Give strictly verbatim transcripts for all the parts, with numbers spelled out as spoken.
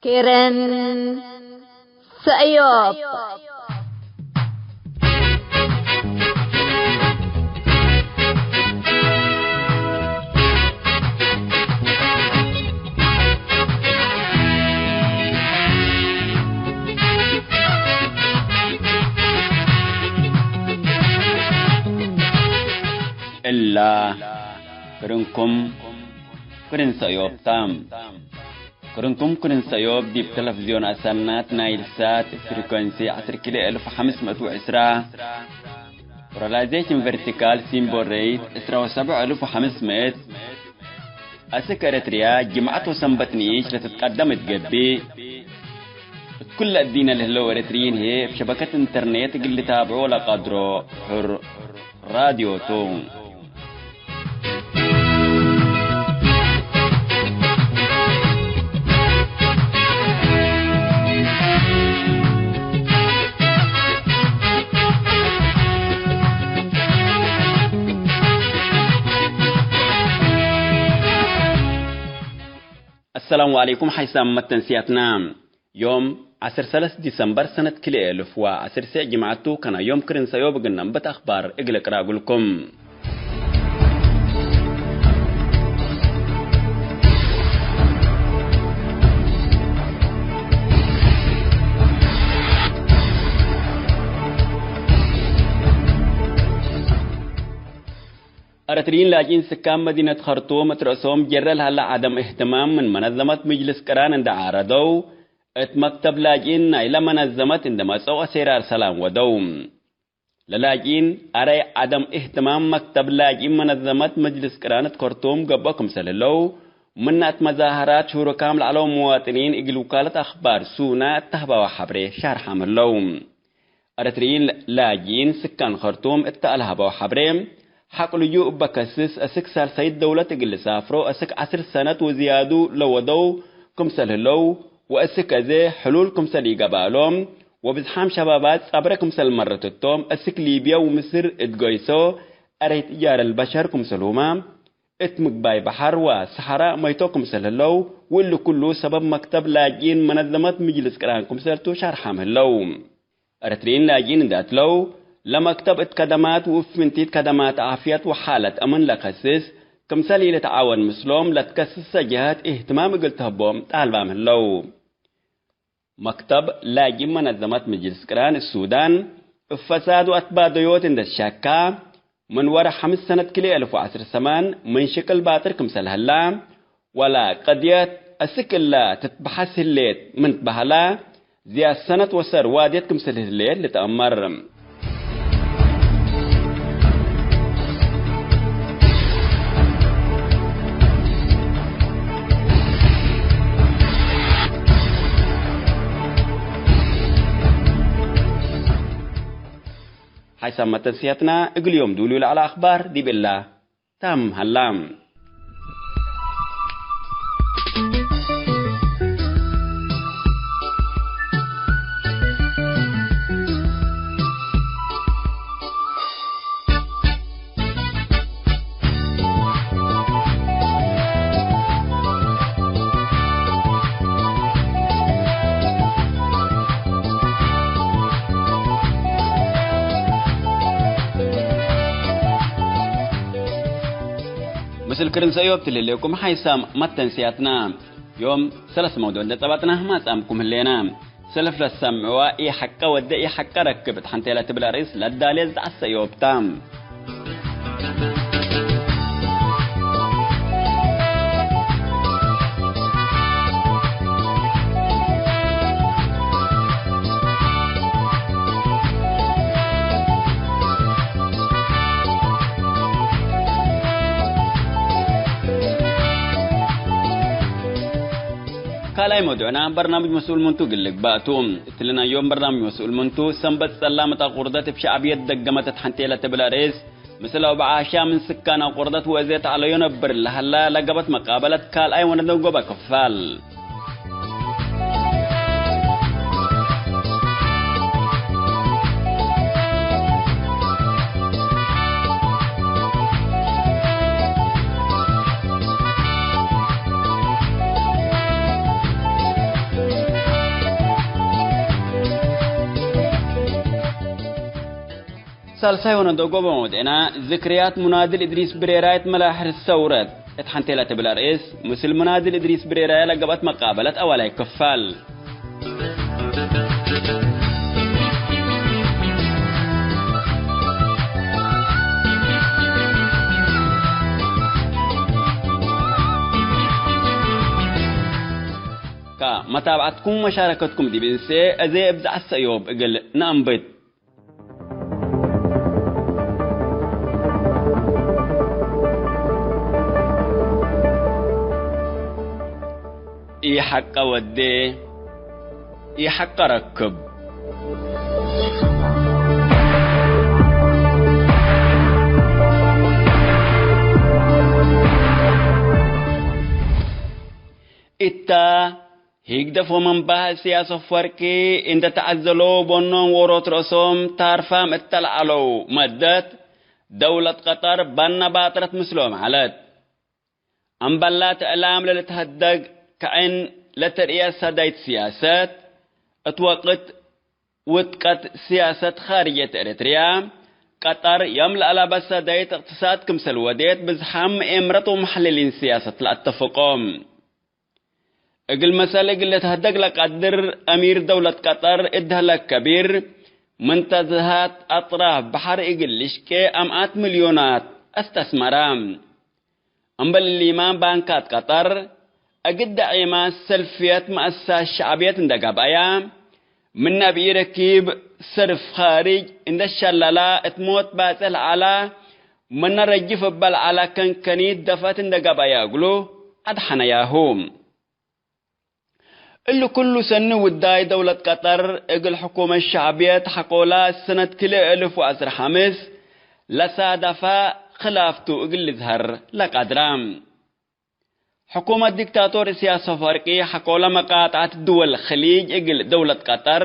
ክርን ሰእዮብ። እላ ክርንኩም ክርን ሰእዮብ ተ። ክርንኩም ክርን ሰእዮብ ዲብ ተለፍዝዮን አሰናት ናይል ሳት ፍሪኮንሲ ዐስር ኪሎ እልፍ ወሐምስ ምእት ወዕስራ፣ ፖላራይዜሽን ቨርቲካል ሲምቦል ሬት ዕስራ ወሰብዕ እልፍ ወሐምስ ምእት፣ አስክ ኤረትርያ ጅምዐት ወሰንበት ንኢሽ ለትትቀደም እት ገብእ፣ እት ኩለ እዲነ ለህለው ኤረትርዪን ህዬ እብ ሸበከት ኢንተርኔት እግል ልታብዖ ለቀድሮ ሕር ራድዮ ቱ። አሰላሙ ዐለይኩም ሐይሳም መተንስያትና። ዮም ዐስር ሰለስ ዲሰምበር ሰነት ክልኤ እልፍ ወዐስር ሴዕ ጅምዐት ቱ፣ ከነ ዮም ክርን ሰእዮብ እግል ነንብት አክባር እግል እቅረእ እግልኩም። ኤረትርዪን ላጅኢን ስካን መዲነት ከርቱም እት ረአሶም ጀረ ለሀለ ዐደም እህትማም ምን መነዘመት ምጅልስ ቅራን እንዴ ዓረደው፣ እት መክተብ ላጅኢን ናይለ መነዘመት እንዴ መጽኦ አሴራር ሰላም ወደው። ለላጅኢን አረይ ዐደም እህትማም መክተብ ላጅኢን መነዘመት መጅልስ ቅራን እት ከርቱም ገብኦ ክምሰል ህለው፣ ምነ እት መዛሀራት ሹሩካም ለዐለው መዋጥኒን እግል ውካለት አክባር ሱና እት ተህባወ ሐብሬ ሻርሓም ህለው። ኤረትርዪን ላጅኢን ስካን ከርቱም እተ ለሀበው ሐብሬ፣ ሐቅ ልጁእ እበ ከስስ፣ አስክ ሳልሳይት ደውለት እግል ልሳፍሮ አስክ ዐስር ሰነት ወዝያዱ ለወደው ክምሰል ህለው፣ ወአስክ አዜ ሕሉል ክምሰል ኢገብአሎም፣ ወብዝሓም ሸባባት ጸብረ ክምሰል መረትቶም፣ አስክ ሊብየ ወምስር እት ገይሶ፣ አረይት እጃረ ልበሸር ክምሰልሁመ፣ እት ምግባይ በሐር ወሰሐራ መይቶ ክምሰል ህለው፣ ወእሊ ኩሉ ሰበብ መክተብ ላጅኢን መነዘመት ምጅልስ ቅራን ክምሰል ቱ ሻርሓም ህለው። ኤረትርዪን ላጅኢን እንዴ አትለው፣ ለመክተብ እት ከደማት ወእብ ፍንቲት ከደማት ዓፍየት ወሓለት አምን ለከስስ ክምሰል ኢልትዓወን ምስሎም ለትከስሰ ጀሀት እህትማም እግል ተህቦም ጣልባም ህለው። መክተብ ላጅኢን መነዘመት ምጅልስ ቅራን ሱዳን፣ እብ ፈሳድ ወአትባደዮት እንዴ ትሸካ፣ ምን ወረ ሐምስ ሰነት ክልኤ እልፍ ወዐስር ሰማን ምን ሽቅል ባጥር ክምሰል ሀላ፣ ወለ ቀድየት አስክ እለ ትትበሐስ ህሌት ምን ትበሀላ፣ ዝያድ ሰነት ወሰር ዋድየት ክምሰል ህሌት ልትአመር። ሓይሳም መተንስያትና እግል ዮም ዱልዩ ለዐለ አኽባር ዲብ እላ ታም ሀላ። ምስል ክርን ሰእዮብ ትልሌኩም ሓይሳም መተንስያትና። ዮም ሰለስ መውዱዕ እንደ ጸባጥና ማጻምኩም ህሌና። ሰልፍ ለሰምዕዋ ኢሐቀ ወደ ኢሐቀ ረክብ እት ሐንቴ ለትብል አርእስ ለዳሌ ዘዐሰ ዮብታ። ካልኣይ መውዱዕና በርናምጅ መስኡል ምንቱ እግል ልግባእ ቱ። እትሊ ናይ ዮም በርናምጅ መስኡል ምንቱ፣ ሰንበት ጸላም እት አቁርደት እብ ሸዕብየት ደገመት እት ሐንቴ ለትብል አርእስ፣ ምስል አውበ ዓሻ ምን ስካን አቁርደት ወእዜ ተዐለዮ ነብር ለሀላ ለገበት መቃበለት ካልኣይ ወነደንጎበ ክፋል። ሳልሳይ ወነደጎ በመውዴና፣ ዝክርያት ሙናድል እድሪስ ብሬራይት መላሕር ሰውረት እት ሐንቴ ለትብል አርእስ፣ ምስል ሙናድል እድሪስ ብሬራይ ለገብአት መቃበለት አዋላይ ክፋል። ከመታብዐትኩም ወመሻረከትኩም ዲብ እንሴ፣ አዜ እብ ዘዐት ሰእዮብ እግል ነአንብት። ኢሐቀ ወዴ፣ ኢሐቀ ረክብ። እታ፣ ህግደፍ ወመንባህ እስያስ አፈወርቂ እንደ ተዐዘለው ቦኖም ዎሮት ረእሶም ታርፋም እተ ለዐለው መደት፣ ደውለት ቀጠር በነ ባጥረት ምስሎም ዐለት። አምበላት እዕላም ለልትሀደግ ከዐይን ለትርእየ ሰዳይት ስያሰት፣ እት ወቅት ውድቀት ስያሰት ኻርጅየት ኤረትርያ፣ ቀጠር የም ለአለበ ሰዳይት እቅትሳድ ክምሰል ወዴት ብዝሓም ምኤምረት ወመሐልሊን ስያሰት ለአተፍቆም። እግል መሰል እግል ልትሀደግ ለቀድር አሚር ደውለት ቀጠር እት ደህለት ከቢር፣ ምንተዝሃት አጥራፍ በሐር እግል ልሽቄ አምኣት ሚልዮናት አስተስመረ። እምበል እሊመ ባንካት ቀጠር፣ እግል ደዒመ ሰልፍየት መአሰሳት ሸዕብየት እንደ ገብአየ፣ ምነ ብኢረኪብ ሰርፍ ኻርጅ እንደ ሸለለ፣ እት ሞት ባጽሕ ለዐለ፣ ምነ ረጅፍ እበ ለዐለ ከንከኒት ደፈት እንደ ገብአየ እግሉ አድሐነያሁ። እሊ ኩሉ ሰኒ ውዳይ ደውለት ቀጠር እግል ሕኩመት ሸዕብየት ሐቆላ ሰነት ክልኤ እልፍ ወዐስር ሐምስ ለሳደፈ ክላፍቱ እግል ልዝሀር ለቀድረ። ሕኩመት ዲክታቶር እስያስ አፈወርቂ ሐቆለ መቃጥዐት ድወል ኸሊጅ እግል ደውለት ቀጠር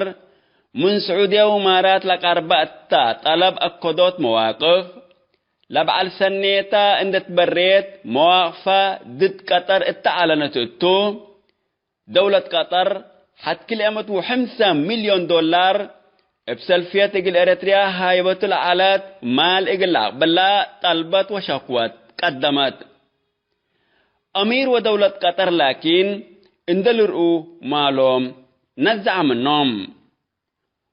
ምን ስዑድየ ወእማራት ለቀርበ እተ ጠለብ አከዶት መዋቅፍ፣ ለበዐል ሰኔተ እንዴ ትበሬት መዋቅፈ ድድ ቀጠር እተ አዕለነት እቱ፣ ደውለት ቀጠር ሐድ ክልኤ ምእት ወሐምሳ ሚልዮን ዶላር እብ ሰልፍየት እግል ኤረትርያ ሃይበቱ ለዐለት ማል እግል ለአቅብላ ጠልበት ወሸክወት ቀደመት። አሚር ወደውለት ቀጠር ላኪን እንደ ልርኡ ማሎም ነዝዐ ምኖም።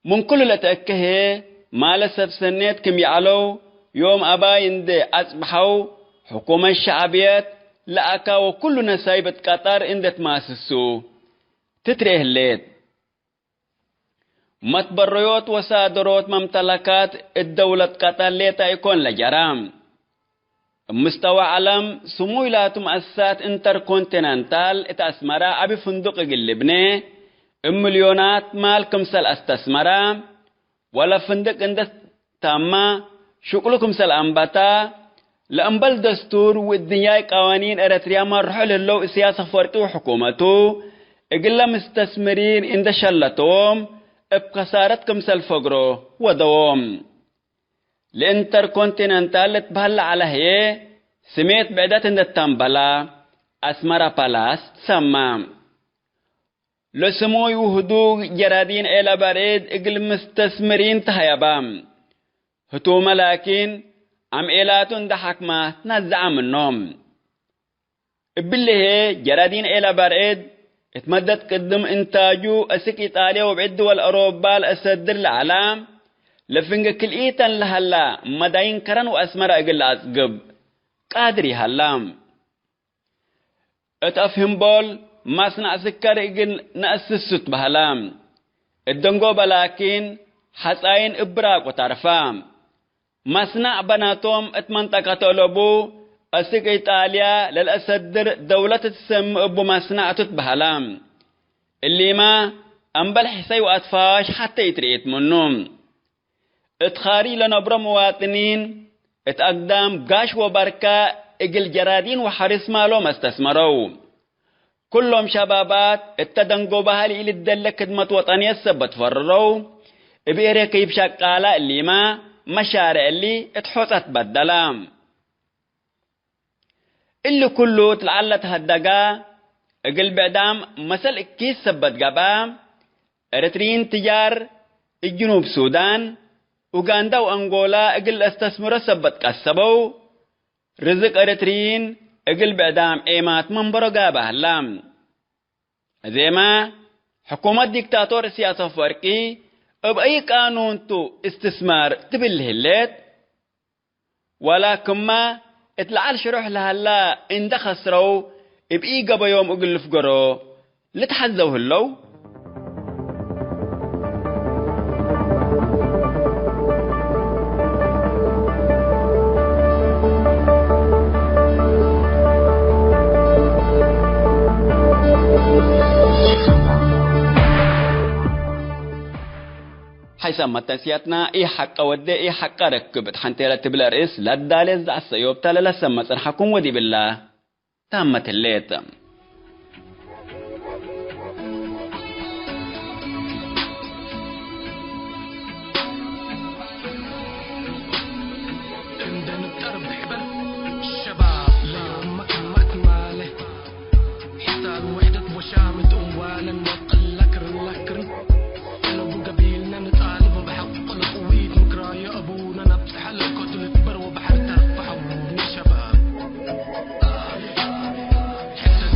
ምን ኩሉ ለተአከሄ ማለ ሰብ ሰኔት ክም ይዐለው ዮም አባይ እንዴ አጽብሐው፣ ሕኩመት ሸዕብየት ለአካ ወኩሉ ነሳይብ እት ቀጠር እንዴ ትማስሱ ትትርኤ ህሌት። መትበረዮት ወሳደሮት መምተለካት እት ደውለት ቀጠር ሌጠ ኢኮን ለጀራ። እብ ምስተወ ዐለም ስሙይ ላቱ መአሰሳት ኢንተርኮንቲነንታል እት አስመረ አቢ ፍንዱቅ እግል ልብኔ፣ እብ ሚልዮናት ማል ክምሰል አስተስመረ፣ ወለ ፍንድቅ እንደ ታማ ሽቅሉ ክምሰል አንበታ፣ ለእምበል ደስቱር ወእድንያይ ቀዋኒን ኤረትርያ መርሖ ለህለው እስያስ አፈወርቂ ወሕኩመቱ፣ እግለ ምስተስምሪን እንደ ሸለተዎም፣ እብ ከሳረት ክምሰል ፈግሮ ወደዎም። ለኢንተርኮንቲነንታል ልትበሀል ለዐለ ህዬ፣ ስሜት ብዕደት እንደ ተንበላ፣ አስመራ ፓላስ ትሰማ። ለስሙይ ውህዱግ ጀራዲን ዔለ በርዕድ እግል ምስተስምሪን ተሀየባ። ህቱመ ላኪን፣ አምዔላቱ እንደ ሐክመ ነዝዐ ምኖም። እብሊ ህዬ፣ ጀራዲን ዔለ በርዕድ፣ እት መደት ቅድም እንታጁ አስክ ኢጣልያ ወብዕድ ድወል አውሮባ ለአሰድር ለዐለ፣ ለፍንጌ ክልኢተን ለሀላ መዳይን ከረን ወአስመረ እግል ለአጽግብ ቃድር ይሀላ። እት አፍ ህምቦል ማስናዕ ስከር እግል ነአስሱ ትበሀላ። እት ደንጎበ ላኪን ሐጻይን እብ ብራቁ ተርፋ። ማስናዕ በናቶም እት መንጠቀት አለቡ፣ አስክ ኢጣልያ ለልአሰድር ደውለት ትሰሚ እቡ ማስናዕቱ ትበሀላ። እሊመ እምበል ሕሰይ ወአትፋዋሽ ሐቴ ኢትርኤት ምኑ። እት ኻሪጅ ለነብሮ መዋጥኒን፣ እት አግዳም ጋሽ ወበርከ እግል ጀራዲን ወሐርስ ማሎም አስተስመረው። ኩሎም ሸባባት እተ ደንጎበሀ ለኢልደለ ክድመት ወጠንየት ሰበት ፈርረው፣ እብ ኤረከይብ ሸቃላ እሊመ መሻርዕ እሊ እት ሖጸት በደላ። እሊ ኩሉ እት ለዐለ ተሀደጋ፣ እግል ብዕዳም መሰል እኪት ሰበት ገብአ፣ ኤረትርዪን ትጃር እት ጅኑብ ሱዳን፣ ኡጋንዳ ወአንጎላ እግል ለአስተስምሮ ሰበት ቀሰበው። ርዝቅ ኤረትርዪን እግል ብዕዳም ዔማት መንበሮ ጋብእ ሀላ። እዜመ፣ ሕኩመት ዲክታቶር እስያስ አፈወርቂ እብ አይ ቃኑን ቱ እስትስማር ትብል ህሌት? ወላ ክመ እት ለዐል ሽሩሕ ለሀላ እንደ ከስረው እብ ኢገበዮም እግል ልፍገሮ ልትሐዘው ህለው? ሐይሰ መተንስያትና፣ ኢሐቀ ወዴ ኢሐቀ ረክብ እት ሐንቴ ለትብል አርእስ ለአዳሌት ዘአሰዮብተ ለለሰመ ጽንሐኩም ወዲብላ። ታመት ህሌት። እንደ ንጠር ብሕበር ሸባብ ለዮም መክመት ማለ ሕሳብ ውሕደት ወሻምት እዋለን ወቅል ለክርን ለክርን። ጠለቡ ገቢልነ ንጣልብ ወበሐቅ ለቅዊት ምክራየ አቡነ ነብጽሐ ለእከቱ ልትበር ወበሐር ተርፈሐው ንሸባብ። ሕሰገ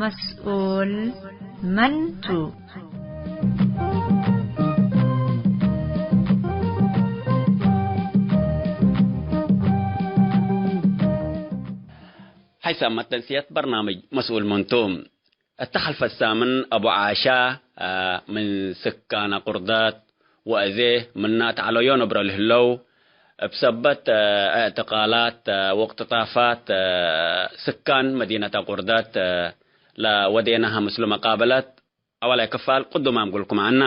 መስኡል መን ቱ? ሐይሳም መተንስየት በርናምጅ መስኡል መን ቱ? እተ ሐልፈት ሳምን አቡ ዓሻ፣ አ፣ ምን ስካን አቁርደት ወአዜ ምና ተዐለዮ ነብረ ለህለው፣ እብ ሰበት፣ አ፣ እዕትቃላት፣ አ፣ ወእቅትጣፋት፣ አ፣ ስካን መዲነት አቁርደት፣ አ፣ ለወዴናሀ ምስሉ መቃበለት አወላይ ክፋል ቅዱማም እግልኩም ዐና።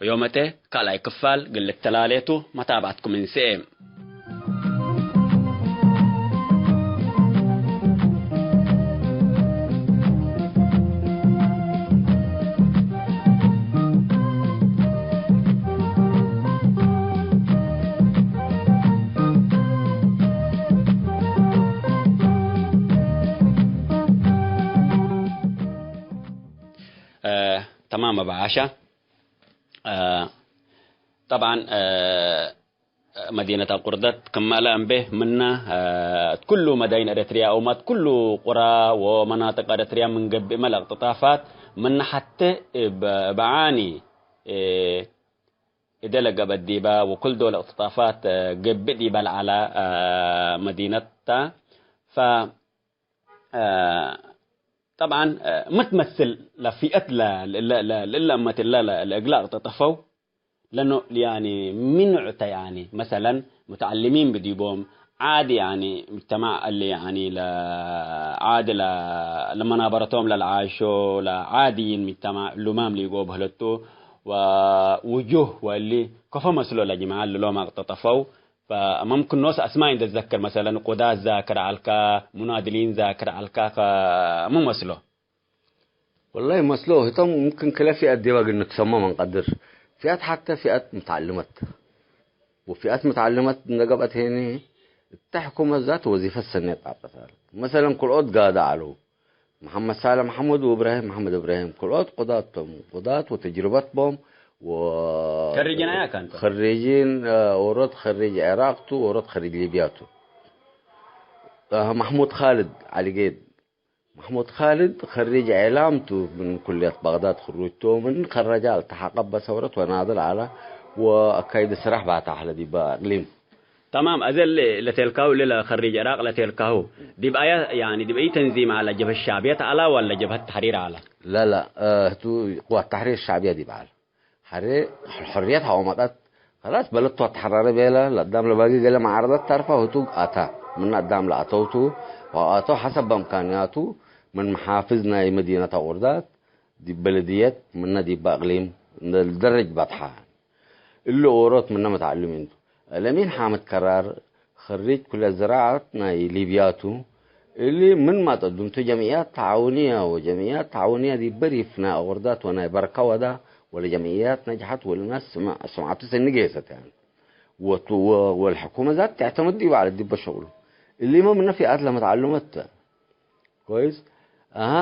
ወዮመቴ ካልኣይ ክፋል እግል ልተላሌ ቱ፣ መታብዐትኩም እንስኤ። አ፣ ተማም አቡ ዓሻ። አ፣ ጠብዓን፣ አ፣ መዲነት አቁርደት ክመ ለእንቤ ምነ፣ አ፣ እት ኩሉ መዳይን ኤረትርያ አውማት ኩሉ ቁራ ወመናጥቅ ኤረትርያ ምን ገብእመ ለእቅትጣፋት ምነ ሐቴ እብ፣ እብ ዓኒ፣ እ፣ እደ ለገበት ዲበ ወኩል ዶል እቅትጣፋት፣ አ፣ ገብእ ዲበ ለዐለ፣ አ፣ መዲነት ተ። ፈ አ፣ ጠብዓን፣ አ፣ ሚ ትመስል ለፊአት ለ-፣ ለ-፣ ለ-፣ ለእለ እመት እለ ለ-፣ ለእግለ አቅጠጠፈው ለኖ-፣ ያኒ ምን ዑተ፣ ያኒ መሰለን ሙተዐልሚን ብዲቦም፣ ዓዲ ያኒ ሙጅተማዕ እሊ ያኒ ለ-፣ ዓዲ ለ-፣ ለመናበረቶም ለለዓሾ ለዓዲይን ሙጅተማዕ ሉማም ሊጎ በህለቱ ወውጁህ ወእሊ ከፎ መስሎ ለጅምዓ ልሎም አቅጠጠፈው። ፈመምክን ኖስ አስማይ እንደ ትዘክር፣ መሰለን ቁዳት ዛክር ዐልካ፣ ሙናድሊን ዛክር ዐልካ፣ ከሙ መስሎ? ወላሂ መስሎ ህቶም ሙምክን ክለ ፊአት ዲበ እግል ንትሰሞ ምን ቀድር። ፊአት ሐተ ፊአት ምትዐልመት። ወፊአት ምትዐልመት እንደ ገብአት ሄኒ እተ ሕኩመት ዛት ወዚፈት ሰኔት ጣብቀት ዐለ። መሰለን ክልኦት ጋደ ዐለው። መሐመድ ሳልሕ መሐሙድ ወእብራሂም መሐመድ እብራሂም ክልኦት ቁዳት ቶም። ቁዳት ወተጅርበት ቦም ወ-፣ ከሪጅን አያ ካንተ? ከሪጅን፣ አ፣ ዎሮት ከሪጅ ዒራቅ ቱ፣ ዎሮት ከሪጅ ሊብያ ቱ። አ፣ መሕሙድ ካልድ ዐሊጌድ። መሕሙድ ካልድ ከሪጅ ኢዕላም ቱ፣ ምን ኩልየት በግዳድ ክሩጅ ቱ፣ ምን ከረጃ አልተሐቀ በሰውረት ወናድል ዐለ ወአካይድ ስራሕ ባታሕ ለዲበ እቅሊም። ተማም፣ አዜ እሊ ለቴልካሁ፣ እሊ ለከሪጅ ዕራቅ ለቴልካሁ፣ ዲብ አየ፣ ያኒ ዲብ አይ ተንዚም ዐለ? ጀብሀት ሻዕብየት ዐለ ወለ ጀብሀት ተሕሪር ዐለ? ላላ፣ እ፣ ህቱ ቅዋት ተሕሪር ሻዕብየ ዲብ ዐለ። ሐሬ ሕርየት ሐቆ መጠት፣ ከላስ በለቱ አትሐረረ ቤለ፣ ለአዳም ለባጊ ገሌ መዓረደት ተርፈ ህቱ አተ። ምን አዳም ለአተውቱ ወአተው ሐሰብ በእምካንያቱ ምን መሓፍዝ ናይ መዲነት አቁርዳት ዲብ በለድየት፣ ምነ ዲበ እቅሊም እንደ ልደረጅ በትሐ። እሊ ዎሮት ምነ መተዐልሚን ቱ። አልአሚን ሓምድ ከራር፣ ከሪጅ ኩልየት ዝራዐት ናይ ሊብያ ቱ። እሊ ምን ማጠዱምቱ ጀምዕያት ተዓውንያ ወጀምዕያት ተዓውንያ ዲብ በሪፍ ናይ አቁርዳት ወናይ በርከ ወዳ ወለጀምዕያት ነጅሐት ወለናስ ስምዐ-፣ ስምዐቱ ሰኒ ጌሰት። ያኒ ወቱ-፣ ወ-፣ ወልሕኩመ ዛት ተዕተመድ ዲብ ዐለ ዲበ ሸቅሉ። እሊመ ምነ ፊአት ለመተዐልመት ተ። ኮይስ። አሃ፣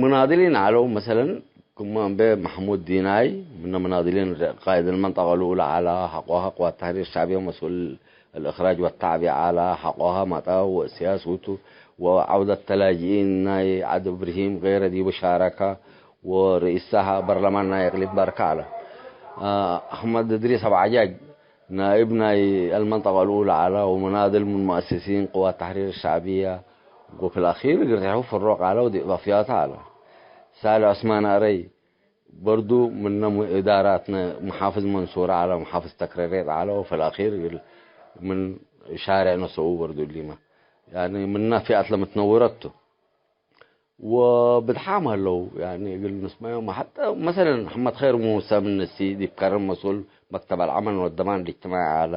ሙናድሊን ዐለው፣ መሰለን፣ ክመ እንቤ መሕሙድ ዲናይ፣ ምነ ሙናድሊን ቃእድ አልመንጠቀ ልኡለ ዐለ፣ ሐቆሀ ቅዋት ተሕሪር ሸዕብየ መስኡል አልእክራጅ ወተዕቢእ ዐለ፣ ሐቆሀ መጠ ወእስያስ ውቱ፣ ወዐውደት ተላጅኢን ናይ ዐድ እብርሂም ገይረ ዲቡ ሻረከ፣ ወርኢስ በርለማን ናይ እቅሊም በርከ ዐለ። አሕመድ እድሪስ አብዓጃጅ፣ ናይብ ናይ አልመንጠቀ ልኡለ ዐለ ወመናድል ምን ሙአስሲን ቅዋት ተሕሪር ሸዕብየ፣ ወፊ ለአኪር እግል ርሕሁ ፍሮቅ ዐለ ወዲእዳፍያተ ዐለ። ሳልሕ ዑስማን አረይ በርዱ ምነ እዳራትነ መሓፍዝ መንሱረ ዐለ፣ መሓፍዝ ተክረሬጥ ዐለ ወፊ ለአኪር እግል ምን ሻሬዕ ነሰኡ በርዱ እሊመ። ያኒ ምነ ፊአት ለምትነውረት ቱ። ወብድሓም ሀለው፣ ያኒ እግል ንስመዮም ሐተ መሰለን፣ መሐመድ ኸይር ሙሰ ምን ነሲ ዲብ ከረን መስኡል መክተብ አልዐመል ወደማን ልእጅትማዒ ዐለ።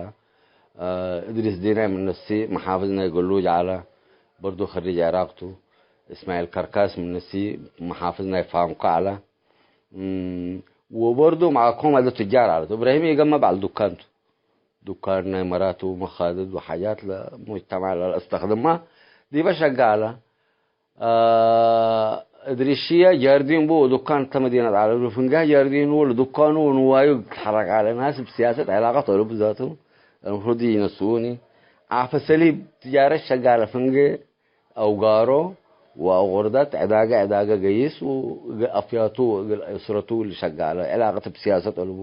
አ፣ እድሪስ ዲናይ ምን ነሲ መሓፍዝ ናይ ገሉጅ ዐለ፣ በርዱ ከሪጅ ዒራቅ ቱ። እስማዒል ከርካስ ምን ነሲ መሓፍዝ ናይ ፋምኮ ዐለ። እም፣ ወበርዱ መዓኮም ዐለ ቱጃር ዐለ። እብራሂም ኢገመ በዐል ዱካን ቱ። ዱካን ናይ መራቱ መኻድድ ወሓጃት ለሙጅተማዕ ለለአስተክድማ ዲበ ሸገ ዐለ። አ፣ እድሪሽየ ጃርዲን ቡ ወዱካን እተ መዲነት ዐለ። ፍንጌህ ጃርዲን ቡ ለዱካኑ ወንዋዩ ትሐረቅ ዐለ። ናስ እብ ስያሰት ዐላቀት አለቡ ዛቱ፣ አልምፍሩድ ይነስኡኒ። ዓፈ ሰሊብ ትጃረት ሸጋለ ፍንጌ አውጋሮ ወአቁርደት ዕዳገ ዕዳገ ገይስ ወእግል አፍያቱ ወእግል እስረቱ ልሸጋለ ዕላቀት ብስያሰት አልቡ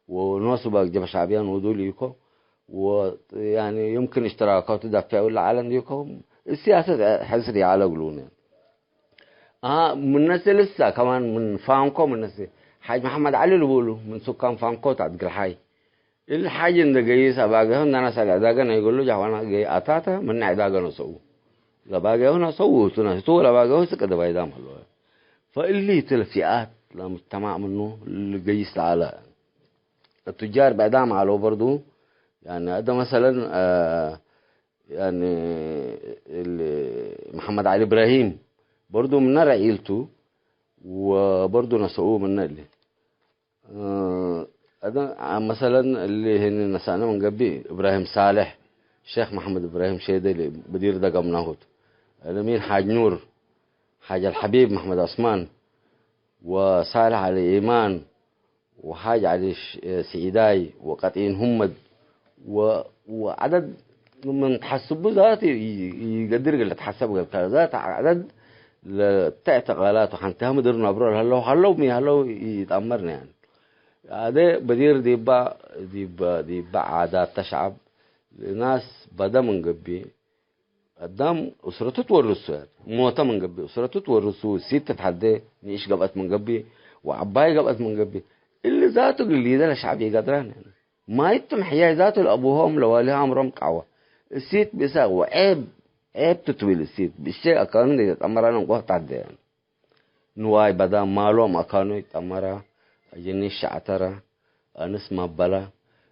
ወኖሱ በአግጀበ ሻዕብያ ንውዱል ኢኮ ወ-፣ ያኒ፣ ዩምክን እሽትራካቱ ዳፊዕ ለዐለ እንዲኮ፣ ሲያሰት ሕስር ይዐለ እግሉነ። አሃ፣ ምነሴ ልሳ ከማን ምን ፋንኮ ምነሴ ሓጅ መሐመድ ዐሊ ልቡሉ፣ ምን ሱካን ፋንኮ ተዐድ ግርሓይ። እሊ ሓጅ እንደ ገይስ አባገሁ እንደ ነሰ ለዕዳገ ናይ ገሉ ጃዋና ገይ አታተ፣ ምን ዕዳገ ነሰኡ። ለባገሁ ነሰኡ፣ ቱ ነስቱ ለባገሁ ስቅ ደባይዳም ሀሎ። ፈእሊ ትለ ፊአት ለሙጅተማዕ ምኑ ልገይስ ለዐለ። التجار بعدام على برضو، يعني هذا مثلًا، آه، يعني ال-، محمد علي إبراهيم برضو من رعيلته، وبرضو نسأوه من اللي، آه، هذا مثلًا اللي هن نسأنا من قبل إبراهيم صالح، الشيخ محمد إبراهيم شيدلي بدير ده قمناهوت، الأمين حاج نور، حاج الحبيب محمد عثمان، وصالح علي إيمان، وحاج علي ش-، سعيداي، وقطين همد، و-، وعدد من تحسبو ذات ي-، ي-، يقدر قال تحسب قال كذا ذات عدد ل-، تعتقالات وحنتها مدر نبرو هلو، هلو مي هلو يتأمرنا يعني. هذا بدير ديبا، ديبا، ديبا عادات تشعب، ناس بدا من قبي، አዳም እስረቱ ትወርሱ፣ ሞተ ምን ገብእ እስረቱ ትወርሱ፣ ሲት ተትሐዴ ንእሽ ገብአት ምን ገብእ ወዐባይ ገብአት ምን ገብእ፣ እሊ ዛቱ እግል ሊደ ለሸዕብ ኢገድራን። ማይቱ ምሕያይ ዛቱ ለአቡሆም ለዋሊሆ አምሮም ቀዕወ። እሲት ብእሳቅ ወዔብ፣ ዔብ ትትዊል እሲት ብእሼ አካኑ እንዴ ተጠመራን እንቆህ ተሐዴ። ንዋይ በዳ ማሎም አካኑ ይጠመራ፣ አጅኒሽ ሸዕተረ፣ አንስ መበለ፣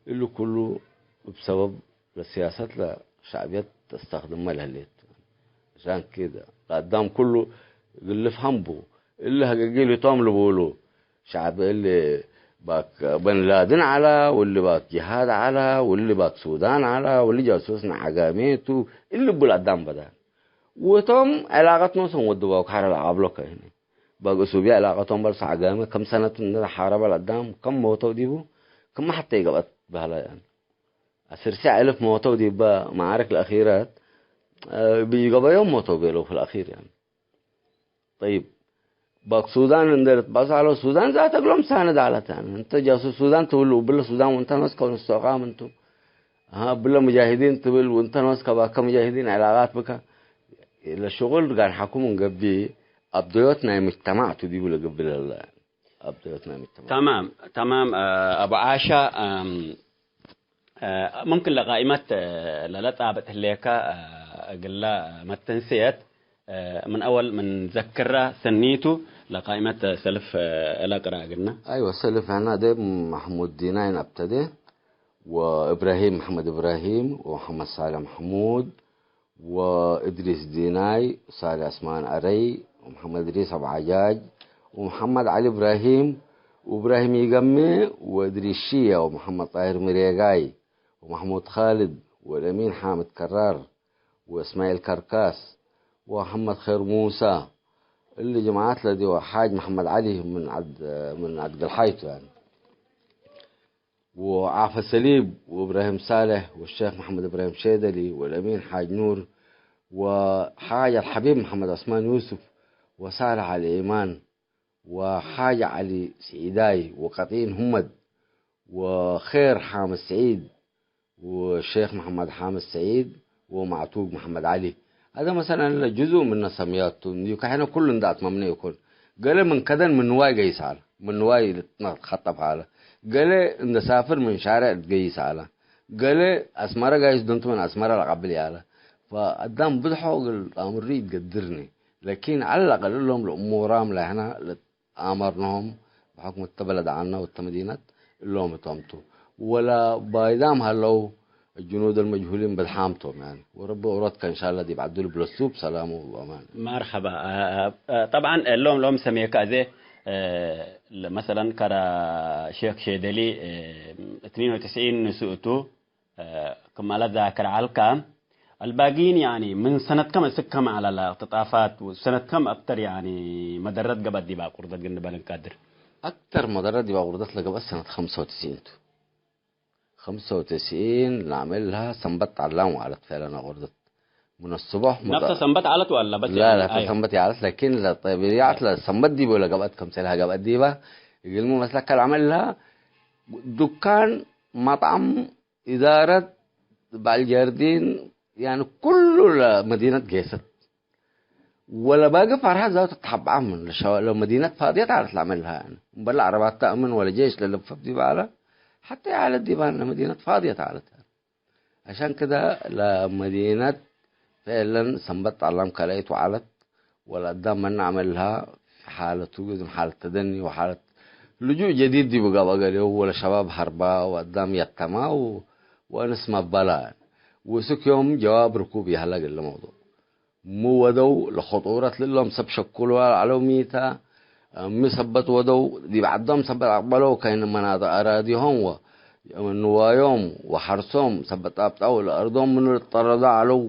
እሊ ኩሉ እብ ሰበብ ለስያሰት ለሸዕብየት ተስተክድመ ለህሌት። عشان كده ለአዳም ኩሉ እግል ልፍሀም ቡ። እሊ ሀገጊ ልቶም ልቡሉ ሸዕብ እሊ ባክ በን ላድን ዐላ፣ ወእሊ ባክ ጅሃድ ዐላ፣ ወእሊ ባክ ሱዳን ዐላ፣ ወእሊ ጃሱስ ነዓጋሜቱ፣ እሊ ቡ ለአዳም በዳ። ወቶም ዕላቀት ኖሶም ወድባው ከሐረ ለአብሎ ከህነ። ባግ እሱብያ ዕላቀቶም በልሶ ዐጋመ፣ ከም ሰነት እንደ ሐረበ ለአዳም፣ ከም ሞተው ዲቡ፣ ክመ ሐቴ ኢገብአት በህለ፣ ያኒ። አስር ሺዕ እልፍ ሞተው ዲበ መዓርክ ለአኺረት፣ እ፣ ብኢገበዮም ሞተው ቤለው ፊ ለአኺር፣ ያኒ። ጠይብ፣ ባግ ሱዳን እንደ ልትበአሱ ዐለው፣ ሱዳን ዛት እግሎም ሳንድ ዐለት፣ ያኒ። እንተ ጃሱስ ሱዳን ትብሉ፣ እብለ ሱዳን ወእንተ ኖስከ ወንስቶቃም እንቱ። አሃ፣ እብለ ሙጃሂዲን ትብል ወእንተ ኖስከ ባከ ሙጃሂዲን ዕላቃት ብከ። ለሽቁል ጋር ሐኩም እንገብእ፣ አብደዮት ናይ ሙጅተማዕ ቱ ዲቡ ለገብእ ለለ። አብደዮት ናይ ሙጅተማዕ። ተማም፣ ተማም፣ አ፣ አቡ ዓሻ፣ አም፣ አ፣ ሙምክን ለቃኢመት፣ አ፣ ለለጻብጥ ህሌከ፣ አ፣ እግለ መተንስየት፣ አ፣ ምን አወል ምን ዘክራ ሰኒቱ ለቃኢመት ሰልፍ፣ አ፣ ለቅራ እግልነ። አይወ፣ ሰልፍ ሕና ዴ መሕሙድ ዲናይን አብተዴ፣ ወእብራሂም መሐመድ እብራሂም፣ ወመሐመድ ሳልሕ መሕሙድ፣ ወእድሪስ ዲናይ፣ ሳሊ ዐስማን አረይ፣ ወመሐመድ እድሪስ አቡ ዐጃጅ፣ ወመሐመድ ዐሊ እብራሂም፣ ወእብራሂም ኢገሜ፣ ወእድሪስ ሽየ፣ ወመሐመድ ጣሂር ምሬጋይ፣ ወመሕሙድ ካልድ፣ ወለሚን ሓምድ ከራር፣ ወእስማዒል ከርካስ፣ ወመሐመድ ኼር ሙሳ፣ እሊ ጀማዐት ለዲወ ሓጅ መሐመድ ዐሊ ምን ዐድ፣ ምን ዐድ ገልሓይቱ፣ ያኒ። ወዓፈ ሰሊብ ወእብራሂም ሳልሕ ወሼክ መሐመድ እብራሂም ሼደሊ ወለሚን ሓጅ ኑር ወሓጅ አልሐቢብ መሐመድ ዑስማን ዩሱፍ ወሳልሕ አልኢማን ወሓጅ ዐሊ ስዒዳይ ወቀጢን ሁመድ ወኼር ሓምድ ስዒድ ወሼክ መሐመድ ሓምድ ስዒድ ወማዕቱግ መሐመድ ዐሊ። አደ መሰለን ለጅዙእ ምነ ሰምያቱ እንዲዩ ከሕነ ኩሉ እንደ አትመምነ ይኩን። ገሌ ምን ከደን ምን ንዋይ ገይስ ዐለ። ምን ንዋይ ልትነከጠፍ ዐለ። ገሌ እንደ ሳፍር ምን ሻርዕ ልትገይስ ዐለ። ገሌ አስመረ ጋይስ ዶንቱ ምን አስመረ ለቀብል ያለ። ፈአዳም ብዝሖ እግል አምሪ ይትገድርኒ። ለኪን ዐለ ለአቀል እሎም ለእሙራም ለሕነ ልትአመርንሆም ብሕክም እተ በለድ ዐልነ ወእተ መዲነት እሎም እቶም ቱ። ወለ ባይዳም ሀለው ጅኑድ አልመጅሁሊን በድሓም ቶም፣ ያኒ። ወረቢ ኦሮትከ እንሻላ ዲብ ዐዱ ልብለሱ ብሰላሙ ወአማን። መርሐባ። አ፣ አ፣ ጠብዓን፣ እ፣ ሎም፣ ሎም ሰሜከ አዜ፣ እ፣ ለ-፣ መሰለን ከረ ሼክ ሼደሊ፣ እ፣ እትኒን ወትስዒን ንሱ እቱ፣ እ፣ ክመ ለዛክር ዐልከ፣ አልባጊን፣ ያኒ፣ ምን ሰነት ከም እስክ ከም ዐለ ለእቅትጣፋት፣ ሰነት ከም አክተር፣ ያኒ፣ መደረት ገብአት ዲብ አቁርደት ግን ንበል እንቀድር? አክተር መደረት ዲብ አቁርደት ለገብአት ሰነት ሐምሳ ወትስዒን ቱ። ሐምሳ ወትስዒን ለዐመልሃ ሰንበት ዐላም ወዐለት ፌለነ ቁርደት። ምን አስቦሕ ሙጠ-፣ ነፍሰ ሰንበት ዐለት ወአላ በስ ላ፣ ያኒ፣ ነፍሰ አይ። ሰንበት ያለት፣ ላኪን ለጠቢዐት ለሰንበት ዲቡ ለገብአት ከምሰልሃ ገብአት ዲባ፣ እግልሚ መስለከ ለዐመልሃ ዱካን፣ መጥዐም፣ ኢዳረት፣ በዐል ጀርዲን፣ ያኒ ኩሉ ለመዲነት ጌሰት። ወለባጊ ፈርሀ ዛቱ ተሐብዐ ምን ለሸ-፣ ለመዲነት ፋድየት ዐለት ለዐመልሃ፣ ያኒ እምበል ዐረባተ አምን ወለጄሽ ለልፈፍ ዲብ ዐለ፣ ሐቴ ዐለት ዲባን ለመዲነት ፋድየት ዐለት። ዐሻን ክደ ለመዲነት ፌዕለን ሰንበት ጣላም ካልአይት ወዐለት፣ ወለአዳም መነ ዐመልሃ፣ ሓለቱ ግዝም ሓለት ተደኒ ወሓለት ልጁእ ጀዲድ ዲቡ ገብአ፣ ገሌው ወለሸባብ ሀርባ ወአዳም የተማ ወእንስ መበላ። ውስክ ዮም ጀዋብ ርኩብ ይሀለ እግል መውዱዕ። ሙ ወደው ለኸጡረት ልሎም ሰብ ሸኩልዋ ለዐለው ሚተ፣ እሚ ሰበት ወደው ዲብ ዐዶም ሰበት አቅበለው፣ ከይን መናጥቅ አራዲሆም ወንዋዮም ወሐርሶም ሰበት ጣብጣው ለአርዶም ምኑ ልትጠረዶ ዐለው፣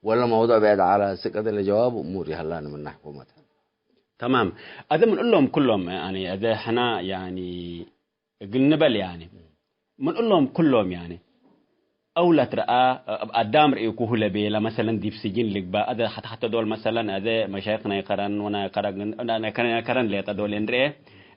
ወለ መውዱዕ ብዕድ ዐለ። ስቀደ ለጀዋብ እሙር ይሀላኒ ምነ ሕኩመት። ተማም። አዜ ምን እሎም ኩሎም፣ ያኒ፣ አዜ ሕና፣ ያኒ፣ እግል ንበል፣ ያኒ፣ ምን እሎም ኩሎም፣ ያኒ፣ አው ለትረአ፣ እብ አዳም ርኢኩሁ ለቤለ፣ መሰለን፣ ዲብ ስጅን ልግበእ፣ አዜ ሐተ፣ ሐተ ዶል፣ መሰለን፣ አዜ መሻይኽና ይከረን ወና ይከረን፣ ይከረን ሌጠ ዶል እንርኤ፣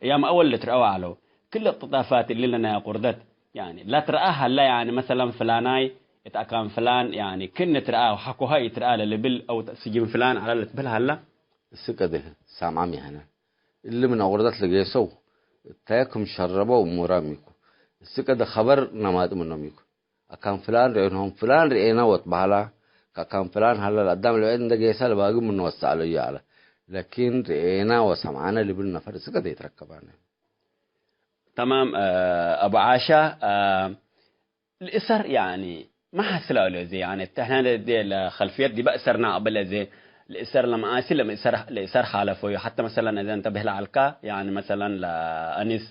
እያም አወል ልትረአው ዐለው። ክል እቅትጣፋት እሊ ለናይ ቁርደት፣ ያኒ፣ ለትረአ ሀለ፣ ያኒ፣ መሰለን፣ ፍላናይ እት አካን ፍላን፣ ያኒ፣ ክን ትረአ፣ ሐኮሀ ኢትረአ ለልብል፣ አው ስጅን ፍላን ዐለ ልትብል ሀለ። እስቀ ዲህ ሳምዓም ይሀነ። እሊ ምን አቁርደት ለጌሰው፣ እታይ ክም ሸረበው እሙራም ኢኮ። እስቀ ዲህ ኸበር ነማጢ ምኖም ኢኮ። አካን ፍላን ርኤንሆም፣ ፍላን ርኤና ወትበሀላ፣ ከአካን ፍላን ሀለ ለአዳም ለብዕድ እንደ ጌሰ ለባጊ ምኑ ወሰአለዩ ዐለ። ላኪን ርኤና ወሰምዐነ ልብል ነፈር እስቀ ዲህ ኢትረከባነ። ተማም፣ አ፣ አቡ ዓሻ፣ አ፣ ለእሰር፣ ያኒ፣ ማ ሐስለ እለ እዜ፣ ያኒ፣ እተ ሕነ ለእዜ ለኸልፍየት ዲበ እሰርና አቅብል እዜ፣ ለእሰር ለመአሲ ለእሰር፣ ለእሰር ሓለፈዩ። ሐተ መሰለን እዜ እንተ ብህለ ዐልካ፣ ያኒ፣ መሰለን ለአኒስ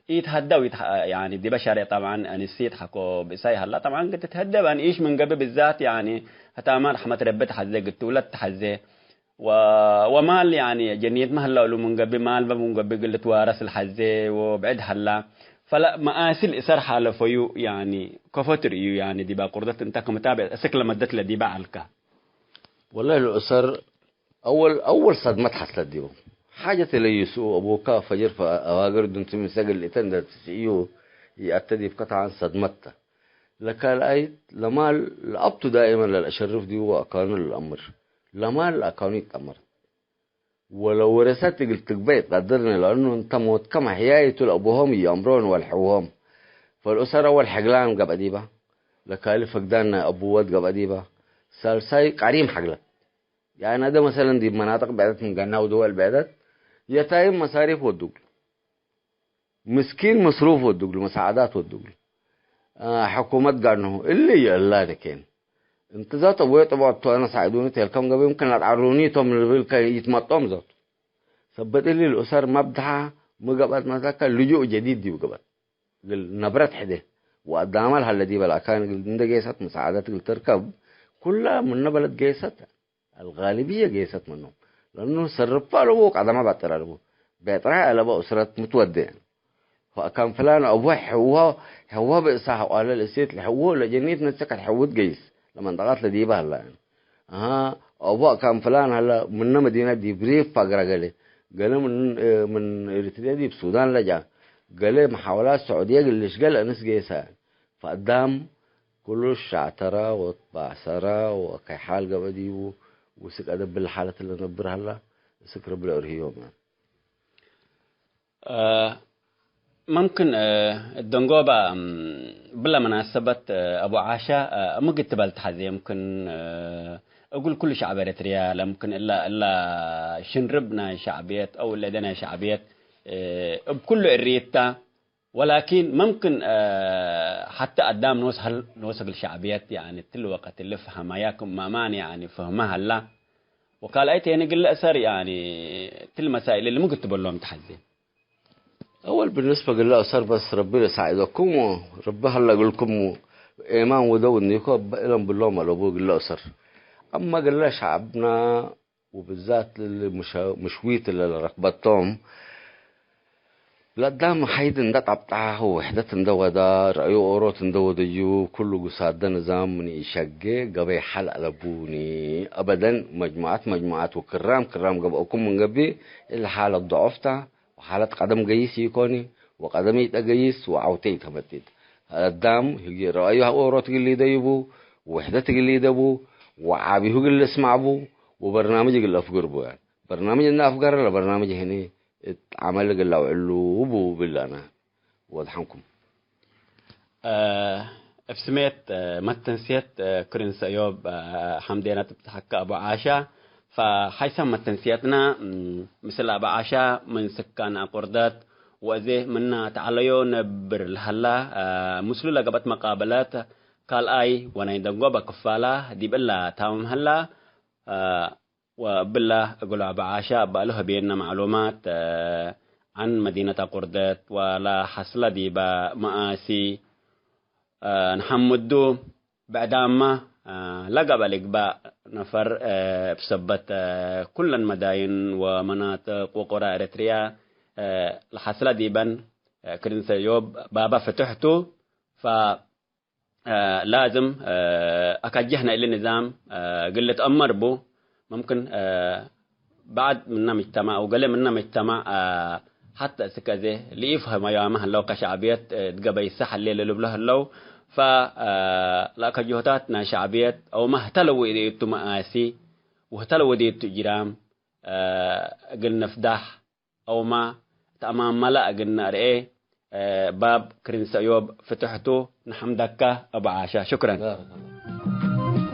ኢትሀደ ወኢትሀ-፣ ያኒ፣ ዲበ ሸሬዕ ጠብዓን አኒስ ኢትሐኮ ብእሳይ ሀላ። ጠብዓን ግድ ትትሀደብ፣ አን ኢሽ ምን ገብእ ብዛት፣ ያኒ፣ ህታማ ረሕመት ረቢ ተሐዜ፣ ግድ ትውለት ተሐዜ። ወ-፣ ወማል፣ ያኒ፣ ጀንየትመ ሀለ እሉ ምን ገብእ፣ ማልበ ምን ገብእ እግል ልትዋረስ ለሐዜ ወብዕድ ሀላ። ፈለ መአሲ ለእሰር ሓለፈዩ፣ ያኒ፣ ከፎ ትርእዩ፣ ያኒ፣ ዲበ ቁርደት እንተ ክም ታብዕ እስክ ለመደት ለዲበ ዐልከ። ወላሂ ለእሰር አወል፣ አወል ሰድመት ሐስለት ዲቡ። ሓጀት ለይስኡ አቡካ ፈጅር ፈአዋግር ድንቱ ምን ሰግል እተ እንደ ትስእዩ ይአተ ዲብከ ተዓን ሰድመት ተ። ለካልኣይት ለማል ለአብቱ ዳኢመን ለልአሸርፍ ዲቡ ወአካኑ ለልአምር። ለማል ለአካኑ ይትአመር። ወለወረሰት እግል ትግበ ኢትቀድርኒ፣ ለእኑ እንተ ሞትከ መሕያይ ቱ ለአቡሆም ኢአምሮን ወለሐውሆም። ፈልኡሰረ ወልሐግላን ገብአ ዲባ፣ ለካሊ ፈግዳን ናይ አቡ ወድ ገብአ ዲባ፣ ሳልሳይ ቀሪም ሐግለት። ያኒ አደ መሰለን ዲብ መናጥቅ ብዕደት ምን ገና ወድወል ብዕደት የታይም መሳሪፍ ወዱ እግሉ። ምስኪን መስሩፍ ወዱ እግሉ፣ መሳዕዳት ወዱ እግሉ። አ፣ ሕኩመት ጋር ነው። እሊ የእላ ደኬን። እንተ ዛት አቦየ ጥብዖት ቱ አነ ሳዕዱኒ ቴልከም ገበ ምክን ለአትዓሩኒ ቶም ልብል ከይትመጦም ዞት። ሰበት እሊ ለኡሰር መብድሐ ሚ ገብአት መትለከ ልጁእ ጀዲድ ዲብ ገብአት። እግል ነብረት ሕዴ ወአዳመ ለሀለ ዲበ ለአካን እግል እንደ ጌሰት መሳዕደት እግል ትርከብ ኩለ ምነ በለድ ጌሰት። አልጋልብየ ጌሰት ምኖም። ለእኑ ሰርፋ አለቡ ወቀደመ ባጥር አለቡ። ቤጥራይ አለበ ኡስረት ምትወዴ። ወአካን ፍላን አቡ ሕዋ፣ ሕዋ ብእሳ ሐቋለ ለእሴት ለሕዎ ለጀኔት ነሰከት ሕውት ገይስ ለመንጠቃት ለዲበ ሀላ። አሃ፣ አቡ አካን ፍላን ሀላ ምነ መዲነት ዲብ ሪፍ ፋግራ ገሌ። ገሌ ምን፣ ምን ኤሪትርየ ዲብ ሱዳን ለጃ። ገሌ መሓወላት ሰዑድየ ግልሽ ገል እንስ ጌሳ። ፈአዳም ክሉ ሻዕተረ ወትባሰረ ወከይ ሓል ገብአ ዲቡ፣ ውስቅ አደብ ብለ ሓለት ለነብር ሀላ፣ እስክ ረቢ ለእርህዮም። እ፣ መምክን፣ እ፣ እደንጎባ፣ እም፣ ብለ መናሰበት፣ እ፣ አቡ ዓሻ፣ እ፣ ምግት በል ተሐዜ፣ ምክን፣ እ፣ እግል ኩሉ ሸዕብ ኤረትርያ፣ ለምክን እላ፣ እላ ሽንርብ ናይ ሸዕብየት አው እለ እደ ናይ ሸዕብየት፣ እ፣ እብ ኩሉ እሪት ተ፣ ወላኪን መምክን፣ እ፣ ሐተ አዳም ኖስ ሀል፣ ኖስ እግል ሸዕብየት፣ ያኒ፣ ትል ወቀት እሊ ፈሀማያ ክም ማማን፣ ያኒ፣ ፈህመ ሀላ። ወካልአይት፣ ያኒ፣ ግለ እሰር፣ ያኒ፣ ትል መሳኢል እሊ ምግት በሎም ተሐዜ። አወል፣ ብንስበ ግለ እሰር በስ ረቢ ለሳዕደኩም ወረቢ ሀለ እግልኩም ኤማን ውደው እንዲኮ እለን ብሎም አለቡ ግለ እሰር። አማ ግለ ሸዕብና ወብዛት እሊ ምሸ-፣ ምሽዊት እለ ለረክበቶም፣ ለአዳም ሐይድ እንደ ጠብጣህ ወውሕደት እንደ ወዳ፣ ረአዩ ኦሮት እንደ ወደዩ፣ ኩሉ ጉሳደ ንዛም ምን ኢሸጌ ገበይ ሐል አለቡኒ። አበደን መጅሙዐት መጅሙዐት ወክራም ክራም ገብአኩም ምን ገብእ፣ እሊ ሓለት ዶዖፍታ ወሓለት ቀደም ገይስ ኢኮኒ፣ ወቀደም ኢጠገይስ ወዐውቴ ኢተመጢጥ። አዳም ህግየ ረአዩ ኦሮት እግል ሊደዩ ቡ፣ ወውሕደት እግል ሊደቡ፣ ወዓቢሁ እግል ልስማዕ ቡ፣ ወበርናምጅ እግል አፍግር ቡ። በርናምጅ እንደ አፍገረ ለበርናምጅ ህኒ እት ዐመል እግል ለአውዕሉ ቡ እብል አነ። ወድሐንኩም። እ፣ እብ ስሜት፣ እ፣ መተንስየት፣ እ፣ ክርን ሰእዮብ፣ እ፣ ሐምዴነት እብ ተሐከ አቡ ዓሻ፣ ፈሐይሰ መተንስየትና፣ እም፣ ምስል አቡ ዓሻ ምን ስካን አቁርደት ወአዜ ምና ተዐለዮ ነብር ለሀላ፣ እ፣ ምስሉ ለገብአት መቃበለት ካልኣይ ወናይ ደንጎበ ክፋላ ዲብ እላ ታምም ሀላ፣ እ፣ ወእብላ እግሉ አቡ ዓሻ እበ አሉ ህቤነ መዕሉማት፣ ዐን መዲነት አቁርደት ወለሐስለ ዲበ መኣሲ፣ ነሐምዱ ብዕዳመ ለገብአ ልግባእ ነፈር፣ እብ ሰበት ኩለን መዳይን ወመናጥቅ ወቁራ ኤረትርያ ለሐስለ ዲበን ክርን ሰእዮብ ባበ ፍቱሕ ቱ። ፈ እ፣ ላዝም፣ እ፣ አከጀህነ እሊ ንዛም፣ እ፣ እግል ልትአመር ቡ። መምክን፣ እ፣ በዕድ ምነ ምጅተማዕ አው ገሌ ምነ ምጅተማዕ፣ እ፣ ሐተ እስከ አዜ ለኢፈሀመያመ ህለው ከሸዕብየት፣ እ፣ እት ገበይሰ ሐሌ ለልብሎ ህለው። ፈ፣ እ፣ ለአከጀሆታት ናይ ሸዕብየት አውመ ህተ ለወዴቱ መኣሲ ወህተ ለወዴቱ እጅራም፣ እ፣ እግል ንፍዳሕ አውመ ተአማመለ እግል ነአርኤ፣ እ፣ ባብ ክርን ሰእዮብ ፍቱሕ ቱ። ነሐምደከ አቡ ዓሻ። ሹክረን። ባረከላህ።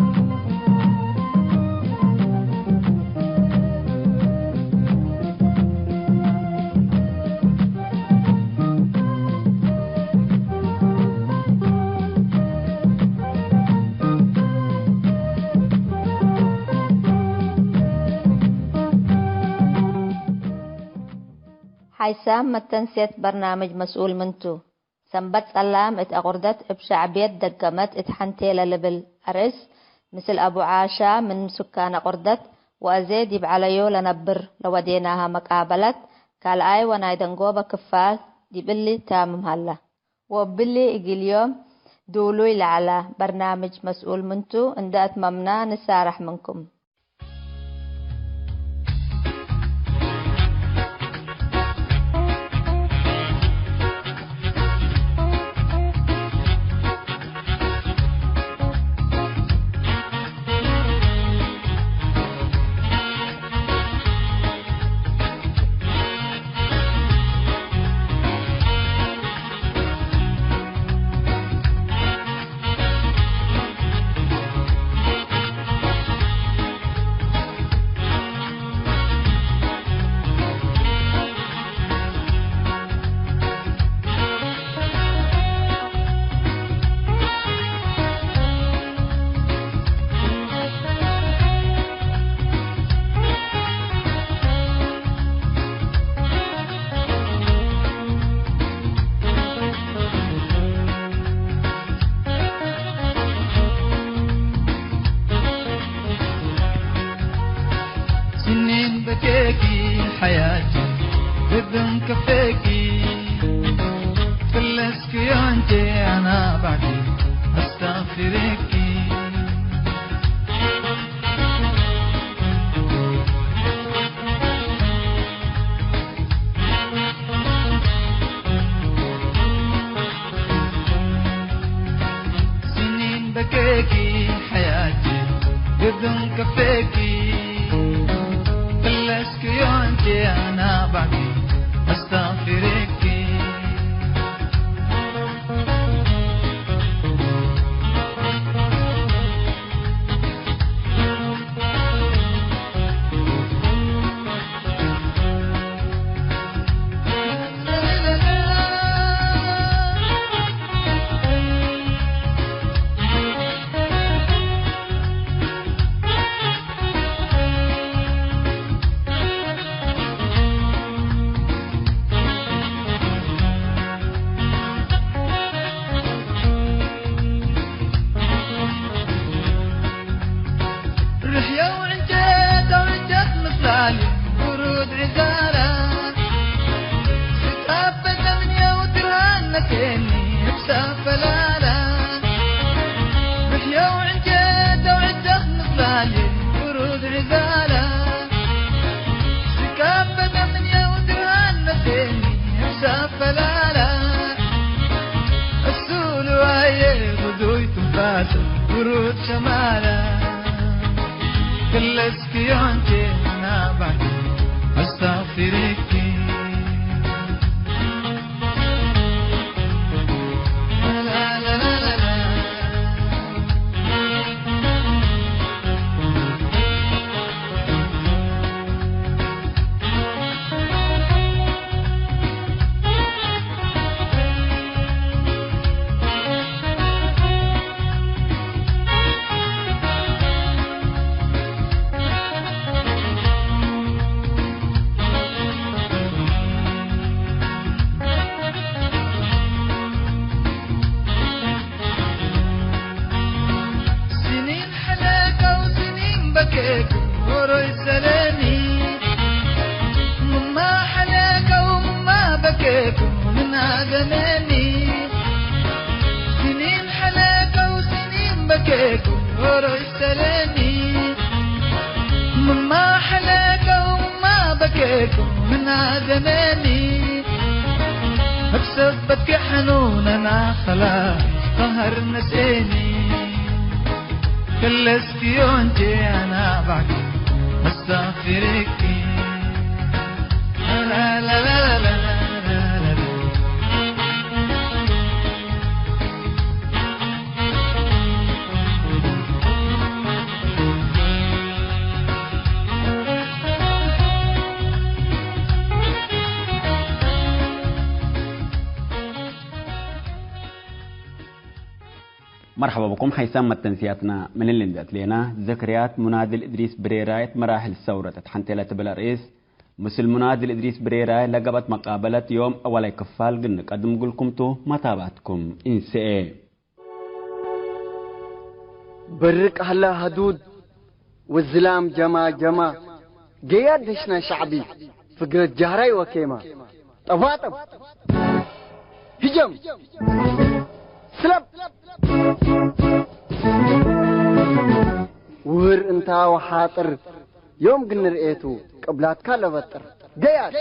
ሓይሳም መተንስየት በርናምጅ መስኡል ምን ቱ? ሰንበት ጸላም እት አቁርደት እብ ሸዕብየት ደገመት እት ሐንቴ ለልብል አርእስ፣ ምስል አቡ ዓሻ ምን ሱካን አቁርደት ወአዜ ዲብ ዐለዮ ለነብር ለወዴናሀ መቃበለት ካልኣይ ወናይ ደንጎበ ክፋል ዲብ እሊ ታምም ሀለ። ወእብሊ እግል ዮም ዱሉይ ለዐለ በርናምጅ መስኡል ምን ቱ እንደ አትመምና ንሳረሕ ምንኩም። ስኒን በኬኪ ሐያቲ ልብን ከፌኪ ፍለስኪ አንቺ አና ባዕዲ አስታግፊርኪ። ስኒን በኬኪ ሐያቲ ግድን ከፌኪ ፍለስኪ አንቺ አና ባዕዲ አስታግፊርኪ። ተፈላላ፣ እሱ ልዋየ ብዙይ ትንፋስ፣ ብሩድ ሸማላ፣ ክለ እስክዮንቼ ናባክ፣ አስታግፊርኪ። ስኒን ሐለቀው ስኒን በኬኩ ሆሮይ ሰለኒ። ምማ ሐለቀው ምማ በኬኩ ምን አገመኒ። ስኒን ሐለቀው ስኒን በኬኩ ሆሮይ ሰለኒ። ምማ ሐለቀው ምማ በኬኩ ምን አገመኒ። እብ ሰበትኪ ሐኑነና ኸላስ ቀሀር ነስኤኒ። ክለ እስክዮንቼ አና ባዕድ አስታግፊርኪ። መርሐባ ብኩም ሐይሳም መተንስያትና። ምን እሊ እንዴ አትሌና፣ ዝክርያት ሙናድል እድሪስ ብሬራይ እት መራሕል ሰውረት እት ሐንቴ ለትብል አርእስ፣ ምስል ሙናድል እድሪስ ብሬራይ ለገብአት መቃበለት ዮም አወላይ ክፋል ግንቀድም እግልኩም ቱ፣ መታብዐትኩም ኢንሰኤ። በርቅ ሀለ ሀዱድ ወዝላም ጀማ ጀማ፣ ገያድ ደሽና ሸዕቢ ፍግረት ጃህራይ ወኬማ፣ ጠባጠብ ህጀም ስለብ ውህር እንታ ወሓጥር ዮም ግን ርኤቱ ቅብላትካ ለበጥር ገያት።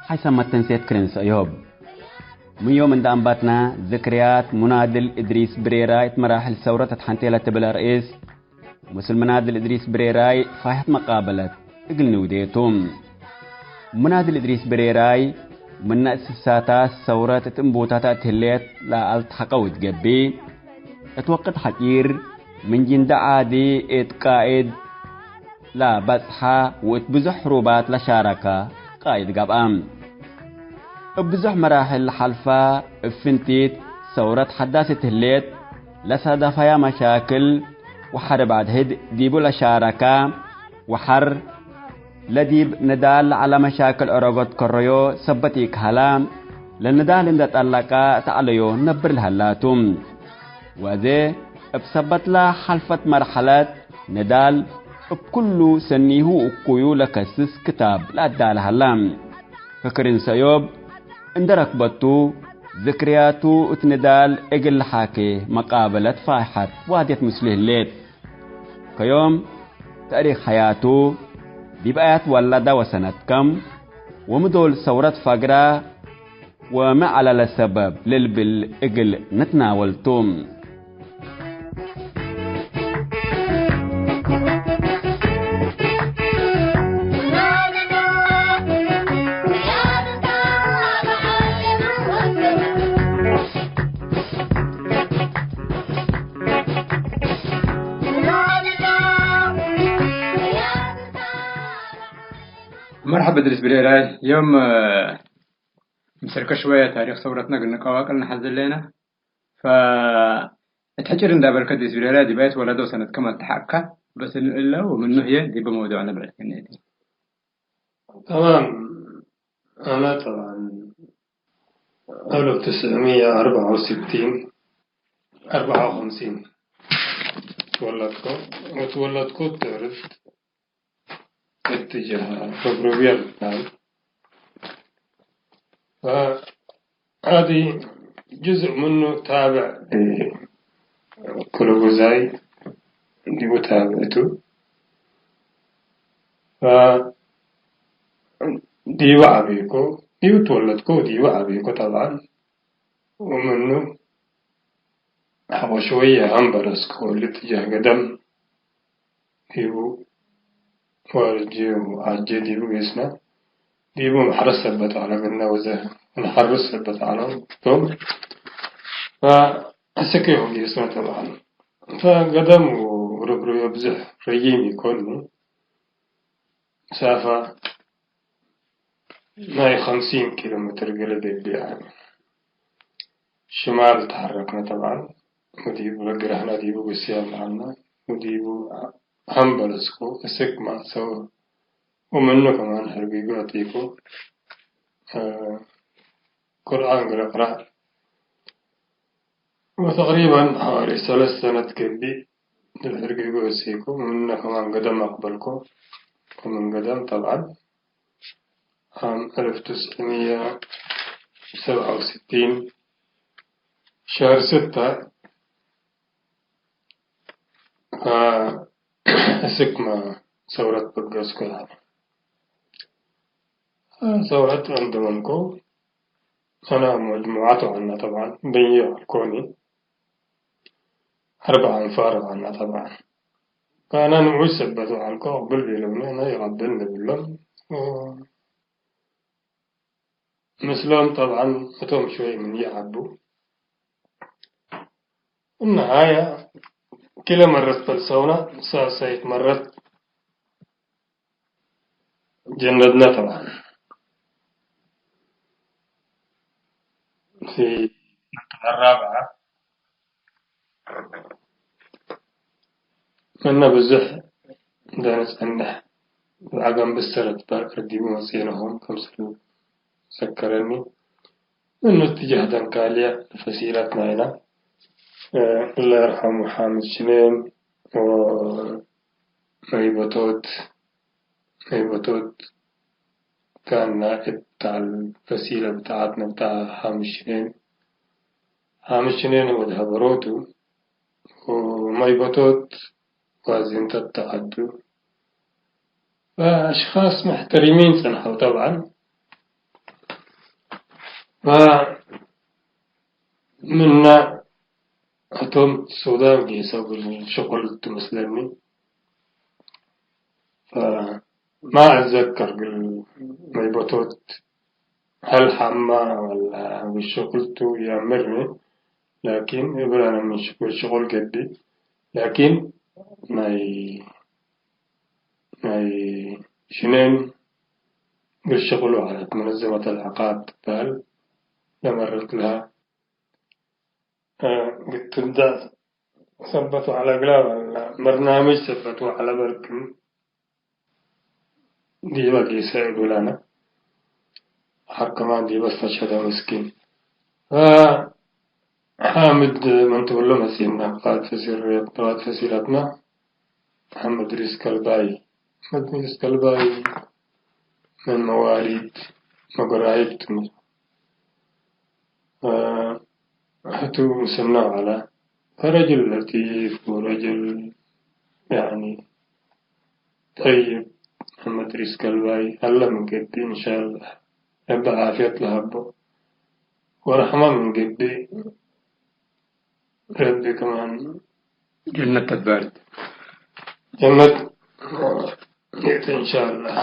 ሐይሰ መተንሴት ክርን ሰእዮብ። ምን ዮም እንደ አንባትና ዝክርያት ሙናድል እድሪስ ብሬራ እት መራሕል ሰውረት እት ሐንቴ ለትብል አርእስ፣ ምስል ምናድል እድሪስ ብሬራይ ፋይሐት መቃበለት እግል ንውዴ ቱ። ምናድል እድሪስ ብሬራይ ምነ እስሳታት ሰውረት እት እንቡታታ እት ህሌት ለአልትሐቀው እት ገብእ፣ እት ወቅት ሐጪር ምን ጅንደ ዓዲ እት ቃእድ ለበጽሐ ወእት ብዙሕ ሕሩባት ለሻረከ ቃእድ ገብአ። እብ ብዙሕ መራሕል ሐልፈ፣ እብ ፍንቲት ሰውረት ሐዳስ እት ህሌት ለሳደፈያ መሻክል ወሐርብ አድሕድ ዲቡ ለሻረከ ወሐር ለዲብ ንዳል ለዐለ መሻክል ዐረጎት ከረዮ ሰበት ኢከሀላ፣ ለንዳል እንዴ ጠለቀ እት ዐለዮ ነብር ለሀላ ቱ። ወአዜ እብ ሰበትለ ሐልፈት መርሐለት ንዳል እብ ኩሉ ሰኒሁ እኩዩ ለከስስ ክታብ ለአዳለ ሀላ። ከክርን ሰእዮብ እንዴ ረክበቱ፣ ዝክርያቱ እት ንዳል እግል ለሓኬ መቃበለት ፋይሐት ዋድየት ምስሉ ህሌት። ከዮም ተእሪክ ሐያቱ፣ ዲብ አያት ወለደ ወሰነት ከም፣ ወሚ ዶል ሰውረት ፈግረ፣ ወሚ ዐለ ለሰበብ ለልብል እግል ንትናወል ቱ። መርሐበ እድሪስ ብሬራይ፣ ዮም፣ እ፣ ምሰልከ ሽወየ ታሪክ ሰውረትነ እግል ንቀዋቅል ነሐዝሌነ። ፈ-፣ እት ሕጭር እንዳ በልከ እድሪስ ብሬራይ ዲብ አየት ወለደ ወሰነት ክም አልተሐቅከ፣ በስ እንእለ ወምኑ ህዬ ዲበ መውዱዕነ ብዕድ ክኔቲ። ተማም። አነ ጠብዐን አልፍ ትስዕ ሚእ አርበዓ ወስቲን፣ አርበዓ ወሐምሲን ትወለድኮ፣ ወትወለድኮ እት ዕርፍት እትጀህ ሮብሮብያ ልትበሀል። ፈዐዲ ጅዝእ ምኑ ታብዕ፣ እ፣ ክሉ ጉዛይ ዲቡ ታብዕ ቱ። ፈ ዲቡ ዐቤኮ፣ ዲቡ ትወለድኮ፣ ዲቡ ዐቤኮ ጠብዓን። ወምኑ ሐቆ ሸወየ ሀም በረስኮ፣ እሊ እትጃህ ገደም ዲቡ ዋልጄ ወአጄ ዲቡ ጌስነ፣ ዲቡ መሐረስ ሰበት ዐለ፣ ግነ ወዘ እንሐርስ ሰበት ዐለ ቶም። ፈአስክ ዮም ጌስነ ጠብዓን። ፈገደም ወርብርዮ ብዝሕ ረዪም ኢኮኒ፣ መሳፈ ናይ ኸምሲን ኪሎ ሜትር ገሌ ገብእ ዐለ። ሽማል ተሐረክነ ጠብዓን፣ ወዲቡ ለግረህነ ዲቡ ግስያም ዐልነ፣ ወዲቡ ሀም በለስኮ፣ እስክ ማሰው፣ ወምኑ ከማን ሕርጊጎ አቴኮ፣ እ፣ ቁርአን ገሌ ቅራእ፣ ወተቅሪበን ሐዋሬ ሰለስ ሰነት ገብእ፣ እብ ሕርጊጎ እሴኮ፣ ምነ ከማን ገደም አቅበልኮ፣ ወምን ገደም ጠብዓን፣ ዓም አልፍ ወትስዕምየ ወሰብዐ ወስቲን ሸህር ስተ፣ አ፣ እስክመ ሰውረት በገስኩ ያኒ። አ፣ ሰውረት እንደ መንኮ አነ መጅሙዓቱ ዐና ጠብዓን በየ አልኮኒ አርበዕ አንፋር ዐና ጠብዓን። ከአነ ንዑስ ሰበት ወዐልኮ አቅብል ቤለውኒ አነ ይቀብል ንብሎም። ምስሎም ጠብዓን እቶም ሽወይ ምን ይዐቡ። እነ ሀያ ኪሎ መረት ፈልሰውነ፣ ሳልሳይት መረት ጀነድነ ጠብዓን። ፊ መርሐለ ራብዐ፣ ምነ ብዙሕ እንዴ ንጸንሕ፣ ወዐገም ብሰረት በርቅ ዲቡ መጽኤነ ሆም፣ ክምሰል ዘከረኒ። ምኑ እትጃህ ደንካልየ ለፈሲለት ናይነ፣ እ፣ እለ ይርሐሙ ሓምድ ሽኔን ወመይበቶት፣ መይበቶት ካን ናእብ ተዐል ፈሲለ ብትዓትነ ብታ ሓምድ ሽኔን። ሓምድ ሽኔን ወድ ሀበሮቱ ወመይበቶት ዋዚንተት ተዐዱ። ፈአሽኻስ መሕተሪሚን ጸንሐው ጠብዓን። ፈምነ ህቶም ሱዳን ጌሰ እግል ሽቁል ቱ መስለኒ። ፈማ አትዘከር እግል መይበቶት ሀል ሐማ ወላ እግል ሽቁል ቱ ይአምርኒ። ላኪን እብለ አነ ምን ሽቁል ሽቁል ገብእ። ላኪን ናይ ናይ ሽኔን እግል ሽቁሉ ዐለት፣ መነዘመት አልዐቃብ ትበህል ለመረት ለሀ፣ እ፣ እግል ትብዳእ ሰበት ወዐለ እግላ ወላ በርናምጅ ሰበት ወዐለ በርክም ዲበ ጌሰ እግል አነ። ሐር ከማን ዲበ እስተሸደ ምስኪን። ፈሐምድ ምን ትብሎ መጺእና፣ ቃድ ፈሲል-፣ ቃድ ፈሲለትና፣ መሐመድ እድሪስ ከልባይ። መሐመድ እድሪስ ከልባይ ምን መዋሊድ መገራይብ ቱ። እ፣ ህቱ ምስልነ ወዐለ። ፈረጅል ለጢፍ ወረጅል፣ ያኒ፣ ጠይብ፣ መሐመድ እድሪስ ከልባይ፣ ሀለ ምን ገብእ፣ እንሻአላህ፣ ረቢ ዓፍየት ለሀቦ ወረሕመ ምን ገብእ፣ ረቢ ከማን ጀነት ተትባርክ። ጀነት ይእቲ፣ እንሻአላህ፣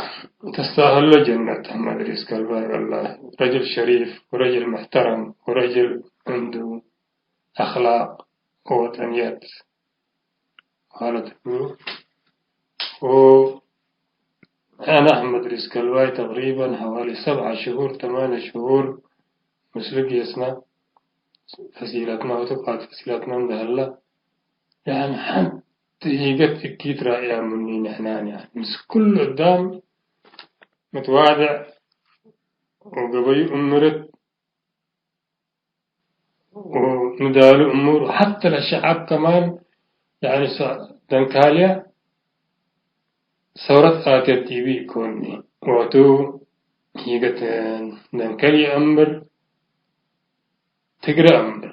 ተስተአህሎ ጀነት። መሐመድ እድሪስ ከልባይ፣ ወላሂ፣ ረጅል ሸሪፍ ወረጅል መሕተረም ወረጅል ዕንዱ አኽላቅ ወወጠንየት። ቃለት እግሉ። ወአነ መሐመድ እድሪስ ከልባይ ተቅሪበን ሐዋሊ ሰብዐ ሽሁር፣ ተማንየ ሽሁር ምስሉ ጌስና፣ ፈሲለትና ወትብዓት ፈሲለትና እንደ ሀላ፣ ያኒ ሐንቲ ሂገት እኪት ራእያ ምኒ ንሕናን፣ ያኒ ምስ ኩሉ እዳም ምትዋድዕ ወገበዩ እምርት ወንዳሉ እሙር፣ ሐተ ለሸዐብ ከማን፣ ያኒ፣ ሰ-፣ ደንካልየ ሰውረት አትየት ዲቡ ኢኮኒ። ወቱ ሂገት ደንከልየ እምር፣ ትግረ አምር።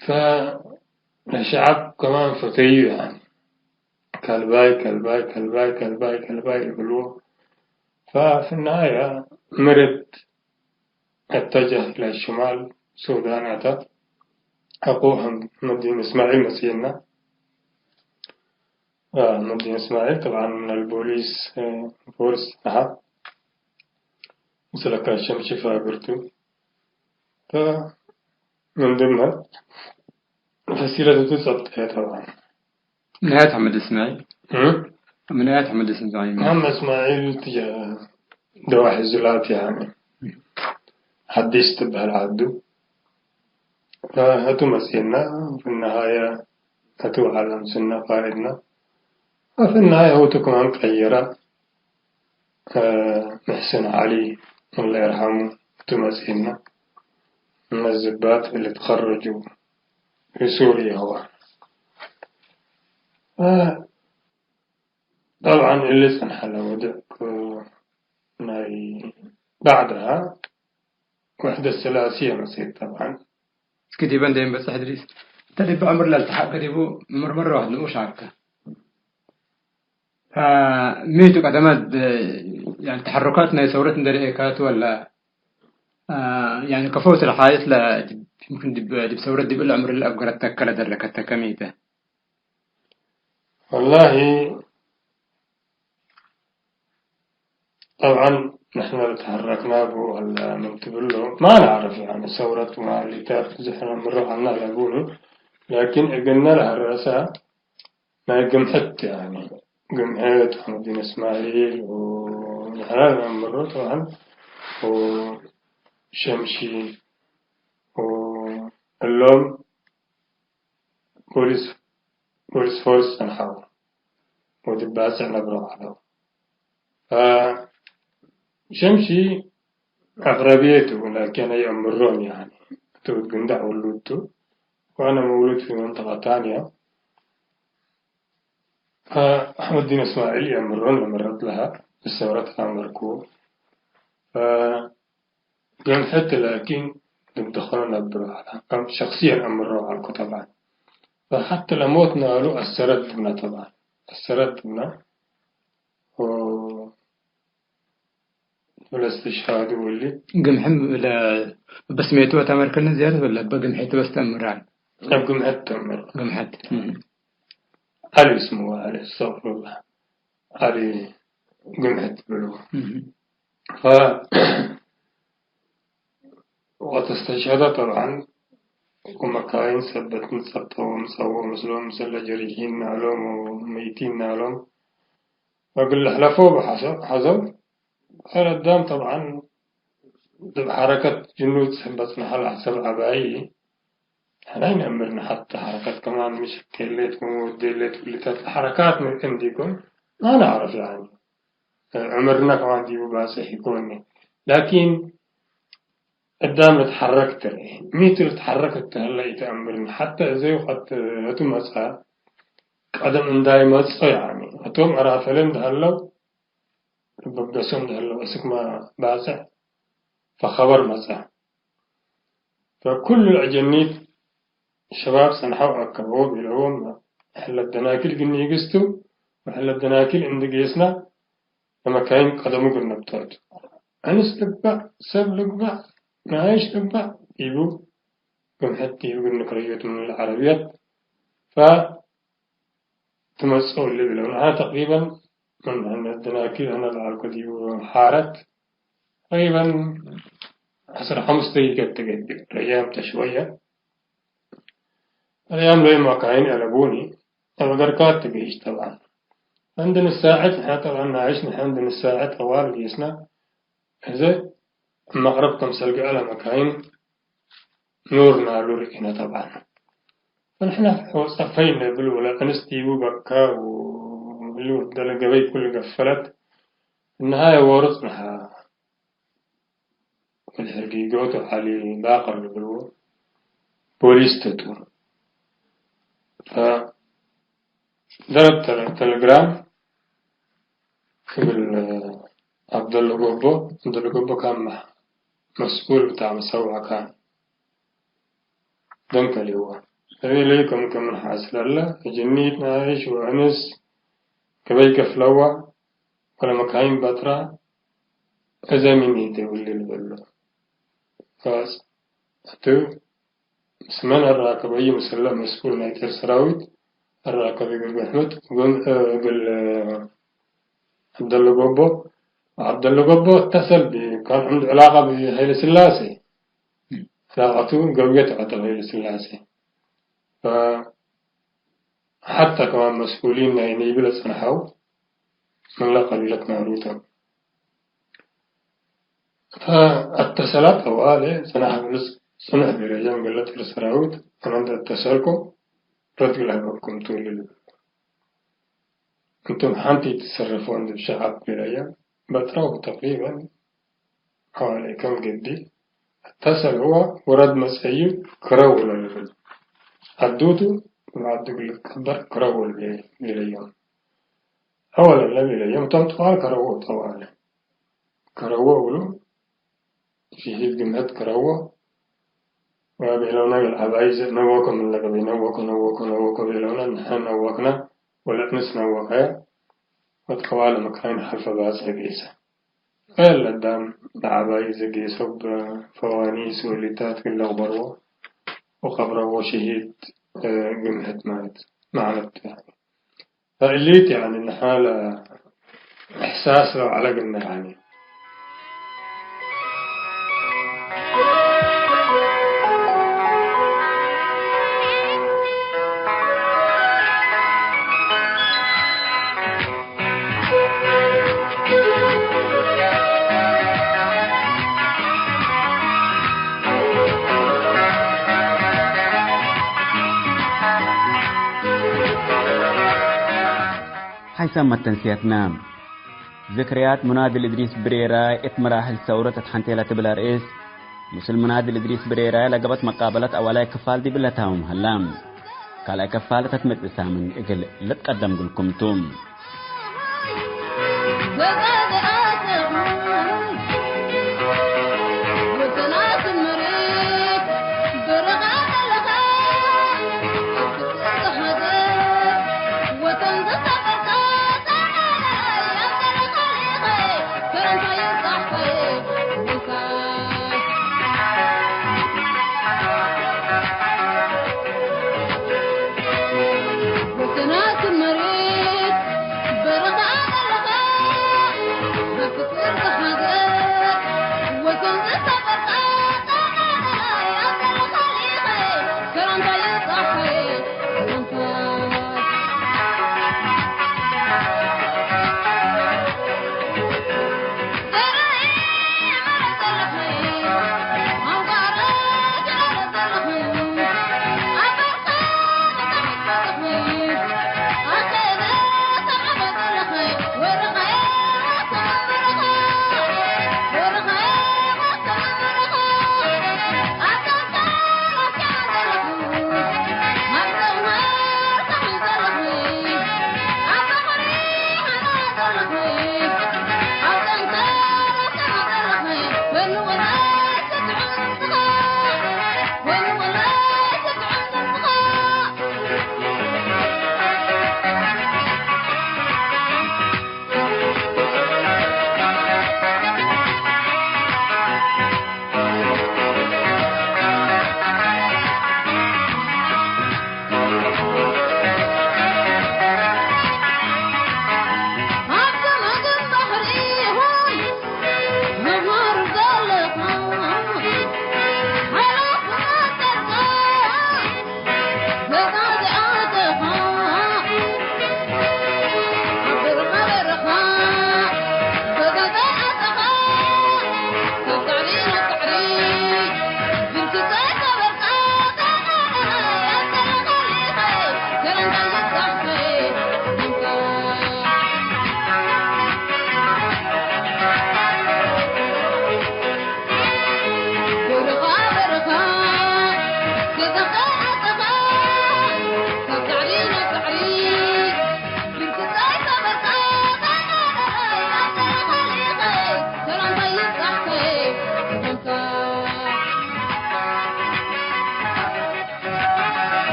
ፈለሸዐብ ከማን ፈተዩ፣ ያኒ፣ ከልባይ፣ ከልባይ፣ ከልባይ፣ ከልባይ፣ ከልባይ ይብልዎ። ፈፊ ነሃየ ምርድ እተጀህ ኢለ ሽማል ሱዳን አተ። አኮ አሕመዲን እስማዒል መጽአና። አሕመዲን እስማዒል ጠብዓን ምን አልቦሊስ፣ እ፣ ፎርስ ነሐ። ምስለ ካሸም ሽፋግርቱ። ፈ ምን ድመ ፈሲለት እቱ ጸብጠ ጠብዓን። ምን አያት አሕመድ እስማዒል? እም? ምን አያት አሕመድ እስማዒል? መሐመድ እስማዒል ትጀ ደዋሒ ዙላት፣ ያኒ፣ ሐዲስ ትበህል ዐዱ። ፈህቱ መጽኤና፣ ፍነሃየ ህቱ ዐለም ስነ ቃይድና። ወፍነሃየ ህውቱ ከማን ቀየረ፣ እ፣ መሕስን ዐሊ፣ አላህ ይርሐሙ፣ ህቱ መጽኤና። እነ ዝባጥ ልትኸረጁ ፊ ሱርየ ህዋ። እ፣ ጠብዓን እሊ ጸንሐ ለወድዕ ናይ ባዕድሃ ወሕደት ሰላስየ መጽአት ጠብዓን። እስኪ ዲበ እንዴ እንበጽሕ እድሪስ፣ እተ ዲብ ዕምር ለልትሐቀ ዲቡ ምርመረ ዋሕድ ንኡሽ ዐልከ። አ፣ ሚ ቱ ቀደመት፣ ያኒ ተሐሩካት ናይ ሰውረት እንዴ ርኤካቱ ወላ፣ አ፣ ያኒ ከፎ ትልሓየት ለ-፣ ይምክን ዲብ፣ ዲብ ሰውረት ዲብ እለ ዕምር እለ አፍገረተከ ለደረከተከ ሚ ተ? ወላሂ ጠብዓን፣ ንሕነ ለተሐረክናሁ ሀለ ምን ትብሎ፣ ማ ነዕርፍ፣ ያኒ፣ ሰውረት ወማሊታት ብዙሕ ነአምሮ ዐልነ ለቡኒ፣ ላኪን እግልነ ለሀረሰ ናይ ግምሕት፣ ያኒ፣ ግምሕት፣ አሕመዲን እስማዒል ወንሕነ ነአምሮ፣ ጠብዓን፣ ወሸምሺ ወእሎም ፖሊስ፣ ፖሊስ ፎርስ ጸንሐው ወዲብ ባጽዕ ነብሮ ዐለው። ፈሸምሺ አቅረብየቱ፣ ላኪን አይ አምሮን፣ ያኒ፣ እቱ እት ግንዳዕ ውሉድ ቱ፣ ወአነ መውሉድ ፊ መንጠቀ ታንየ። ፈአሕመዲን እስማዒል የአምሮን ለመረት ለሀ፣ እሰውረት አመርኩ። ፈ ግምሕት ላኪን ዲብ ደኸኖ ነብሮ ዐለ። ከም ሸክስየን አምሮ ዐልኮ ጠብዓን። ፈሐተ ለሞት ናሉ አሰረት ድብነ ጠብዓን። አሰረት ድብነ ወ-፣ ወለእስትሽሃዱ ወሊ። ግምሕም ለ-፣ በስሜቱ ወተመርከነ ዝያደት ወለ በግምሕት በስ ተአምራን? እብ ግምሕት ተአምር። ግምሕት። እም። ዐሊ እስሙ ዐሊ፣ አስተግፍሩላህ። ዐሊ ግምሕት ብሉ። እም። ፈ-፣ ወቅት እስተሽሀደ ጠብዓን፣ ወመካይን ሰበት ንጸብጠው ወምጸው ምስሎም፣ ምስለ ጀሪሒን ናሎም ወመይቲን ናሎም፣ ወእግል ለሕለፎ በሐሰ-፣ ሐዘው። አዳም ጠብዓን፣ ዲብ ሐረከት ጅኑድ ሰበት ነሐል ሐሰብ ዐባዪ፣ ሕናይ ነአምርነ ሐተ ሐረከት ከማን ምሽ ኬሌት ወወዴሌት ውሊታት ለሐረካት ምን እንዲኮን ማ ነዕረፍ፣ ያኒ፣ ዕምርነ ከማን ዲቡ ባጽሕ ኢኮን። ላኪን፣ አዳም ልትሐረክ ትርኤ፣ ሚቱ ልትሐረክ እተ ህለ ኢተአምርኒ። ሐተ እዘዩ ቀት ህቱ መጽአ፣ ቀደም እንዳይ መጽኦ፣ ያኒ፣ ህቶም ዕራፈለ እንደ ሀለው፣ ልበገሶ እንደ ሀለው፣ እስክመ ባጽዕ ፈከበር መጽአ። ፈኩሉ ለአጀኒት ሸባብ ጸንሐው አከበዎ ቤለዎም፣ ሕለት ደናኪል እግል ንኢግስቱ ወሕለት ደናኪል እንዲ ጌስና ለመካይን ቀደሙ እግል ነብጦቱ። አንስ ልግበእ፣ ሰብ ልግበእ፣ ነኣይሽ ልግበእ ዲቡ፣ ግምሕት ዲቡ እግል ንክረዮቱ ምን ለዐረብየት ፈ ትመጽኦ እሊ ብለው። ነአነ ተቅሪበን ምን ሕነ ደናኪል አነ ለዐልኮ ዲቡ ሓረት ተቅሪበን ዐስር ሐሙስ ደቂቀት ትገብእ። ረያም ተሽወየ ረያም ለይም መካይን አለቡኒ። አበገርካት ትገይሽ ጠብዓን። እንድ ንሳዕት ንሐ ጠብዓን ናይሽ ንሐ እንድ ንሳዕት አዋል ጌስና። እዘ መቅረብ ክምሰል ገአለ መካይን ኑር ናሉ ርኢነ ጠብዓን። ፈንሕነ ጸፈይነ እብል ወለ እንስ ዲቡ በካ ወእሊ ወደለ ገበይ ኩሉ ገፈለት። እነሃየ ዎሮ ጽንሐ። ወድሕር ጊገው ቱ ዐሊ ባቅር ልብልዎ ፖሊስ ተቱ። ፈ ደረብ ተለ-፣ ተለግራም ክብል አብደለ ጎቦ፣ አብደለ ጎቦ ካን መስኡል ብታዕ መሰውዐ ካን። ደንከሊዋ። እብሊ ክም ክም ሐስለለ፣ እጅኒት ናይሽ ወእንስ ገበይ ገፍለዋ፣ ወለመካይን በጥራ እዘ ምን ኢደውል ልበሎ። ፋስ እቱ ምስመን አራከበዩ ምስለ መስኡል ናይ ጤር ሰራዊት አራከበ እግል አሕመድ ጎን፣ እ፣ እግል ዐብደለ ጎቦ። ዐብደለ ጎቦ እተሰል ቢ-፣ ካን ዐንዱ ዕላቀ ብሀይለ ስላሴ። ዕላቀቱ ገውየት ዐጠው ሀይለ ስላሴ። ፈ-፣ ሐተ ከማን መስኡሊን ናይ ኒቢ ለጸንሐው ምን ለቀቢለት ናሉ ተ። ፈአተሰላት አዋሌ ጽናሕ ብሉስ ጽኑሕ ቢረየ እግለ ጤር ሰራዊት፣ አነ እንዴ አተሰልኮ ረድ ለሀበኩም ቱ ልብል። እንቱም ሐንቲ ትሰረፎ እንዴ ብሸዐብ ቢረየ በጥረው ተቅሪበን አዋሌ ከም ግዲ አተሰል ህወ ወረድ መጽአዩ ክረው ለልብል። ዐዱቱ ወዐዱ እግል ልትቀበር ክረው ቢረዮም። አወለን ለቢለ ዮም ቶም ጠዋል ከረዎ ጠዋለ። ከረዎ እግሉ ሽሂድ ግምት ከረዎ ወቤለውነ እግል ዐባይ ነወኮ ምን ለገበይ ነወኮ ነወኮ ነወኮ ቤለውነ ንሕነ ነወክነ ወለእንስ ነወከየ ወትቀዋለ መካይን ሐልፈ ባጽ ጌሰ። ፈለዳም ለዐባይ እዘ ጌሰው በፈዋኒስ ወሊታት እግል ለቅበርዎ ወቀብረዎ ሽሂድ ግምት ማለት መዕነት ቱ። ፈእሊት ያኒ ንሕና ለእሕሳስ ለበዐለ ግነ ያኒ። ሓይሳም መተንስያትና። ዝክርያት ሙናድል እድሪስ ብሬራይ እት መራሕል ሰውረት እት ሐንቴ ለትብል አርእስ፣ ምስል ሙናድል እድሪስ ብሬራይ ለገብአት መቃበለት አወላይ ክፋል ዲብ ለታውም ሀላ። ካልኣይ ክፋል ተትመጽእ ሳምን እግል ልትቀደም እግልኩም ቱ።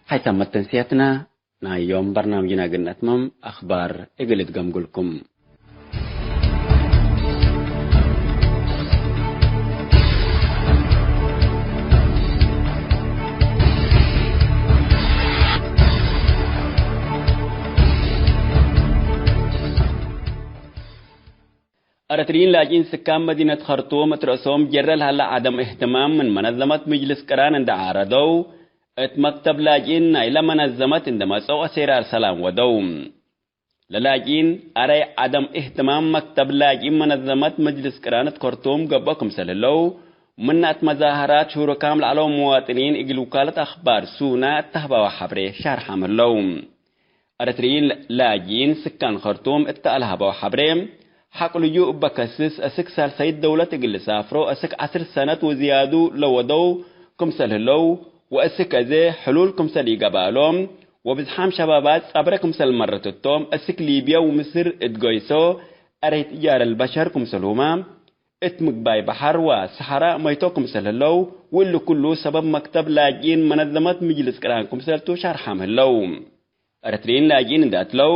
ሐይሳም መተንስያትና ናይ ዮም በርናምጅና እግል ነትመም፣ አኽባር እግል እትገምግልኩም። ኤረትርዪን ላጅኢን ስካን መዲነት ኸርቱም እት ርእሶም ጀረ ለሀለ ዐደም እህትማም ምን መነዘመት ምጅልስ ቅራን እንዴ ዓረደው፣ እት መክተብ ላጅኢን ናይለ መነዘመት እንዴ መጽኦ አሴራር ሰላም ወደው። ለላጅኢን አረይ ዐደም እህትማም መክተብ ላጅኢን መነዘመት መጅልስ ቅራን እት ከርቱም ገብኦ ክምሰል ህለው፣ ምናት መዛሀራት ሹሩካም ለዐለው መዋጥኒን እግል ውካለት አኽባር ሱና እት ተህባወ ሐብሬ ሻርሓም ህለው። ኤረትርዪን ላጅኢን ስካን ኸርቱም እተ ለሀበው ሐብሬ፣ ሐቅ ልጁእ እበ ከስስ፣ አስክ ሳልሳይት ደውለት እግል ልሳፍሮ፣ አስክ ዐስር ሰነት ወዝያዱ ለወደው ክምሰል ህለው፣ ወአስክ አዜ ሕሉል ክምሰል ኢገብአሎም፣ ወብዝሓም ሸባባት ጸብረ ክምሰል መረትቶም፣ አስክ ሊብየ ወምስር እት ገይሶ፣ አረይት እጃረ ልበሸር ክምሰልሁመ፣ እት ምግባይ በሐር ወሰሐራ መይቶ ክምሰል ህለው፣ ወእሊ ኩሉ ሰበብ መክተብ ላጅኢን መነዘመት ምጅልስ ቅራን ክምሰልቱ ሻርሓም ህለው። ኤረትርዪን ላጅኢን እንዴ አትለው፣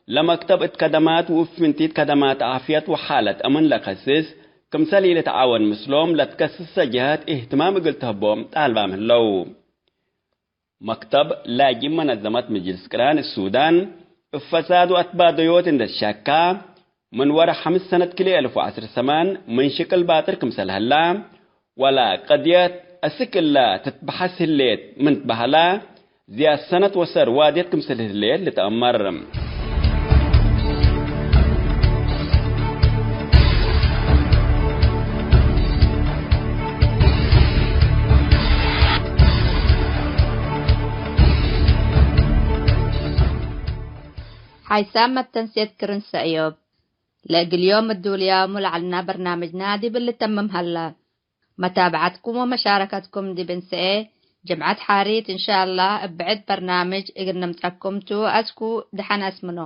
ለመክተብ እት ከደማት ወእብ ፍንቲት ከደማት ዓፍየት ወሓለት አምን ለከስስ፣ ክምሰል ኢልትዓወን ምስሎም ለትከስሰ ጀሀት እህትማም እግል ተህቦም ጣልባም ህለው። መክተብ ላጅም መነዘመት ምጅልስ ቅራን ሱዳን፣ እብ ፈሳድ ወአትባደዮት እንዴ ትሸካ፣ ምን ወርሕ ሐምስ ሰነት ክልኤ አልፍ ወዐስር ሰማን ምን ሽቅል ባጥር ክምሰል ሀላ፣ ወላ ቀድየት አስክ እለ ትትበሐስ ህሌት ምን ትበሀላ፣ ዝያድ ሰነት ወሰር ዋድየት ክምሰል ህሌት ልትአመር። ሓይሳም መተንሴት ክርን ሰእዮብ። ለእግል ዮም እዱልያሙ ለዐልና በርናምጅና ዲብ ልተምም ሀላ። መታብዐትኩም ወመሻረከትኩም ዲብ እንሰኤ ጅምዐት ሓሪት እንሻአላህ እብ ብዕድ በርናምጅ እግል ንምጸኩም ቱ። አስኩ ደሐን አስምኖ።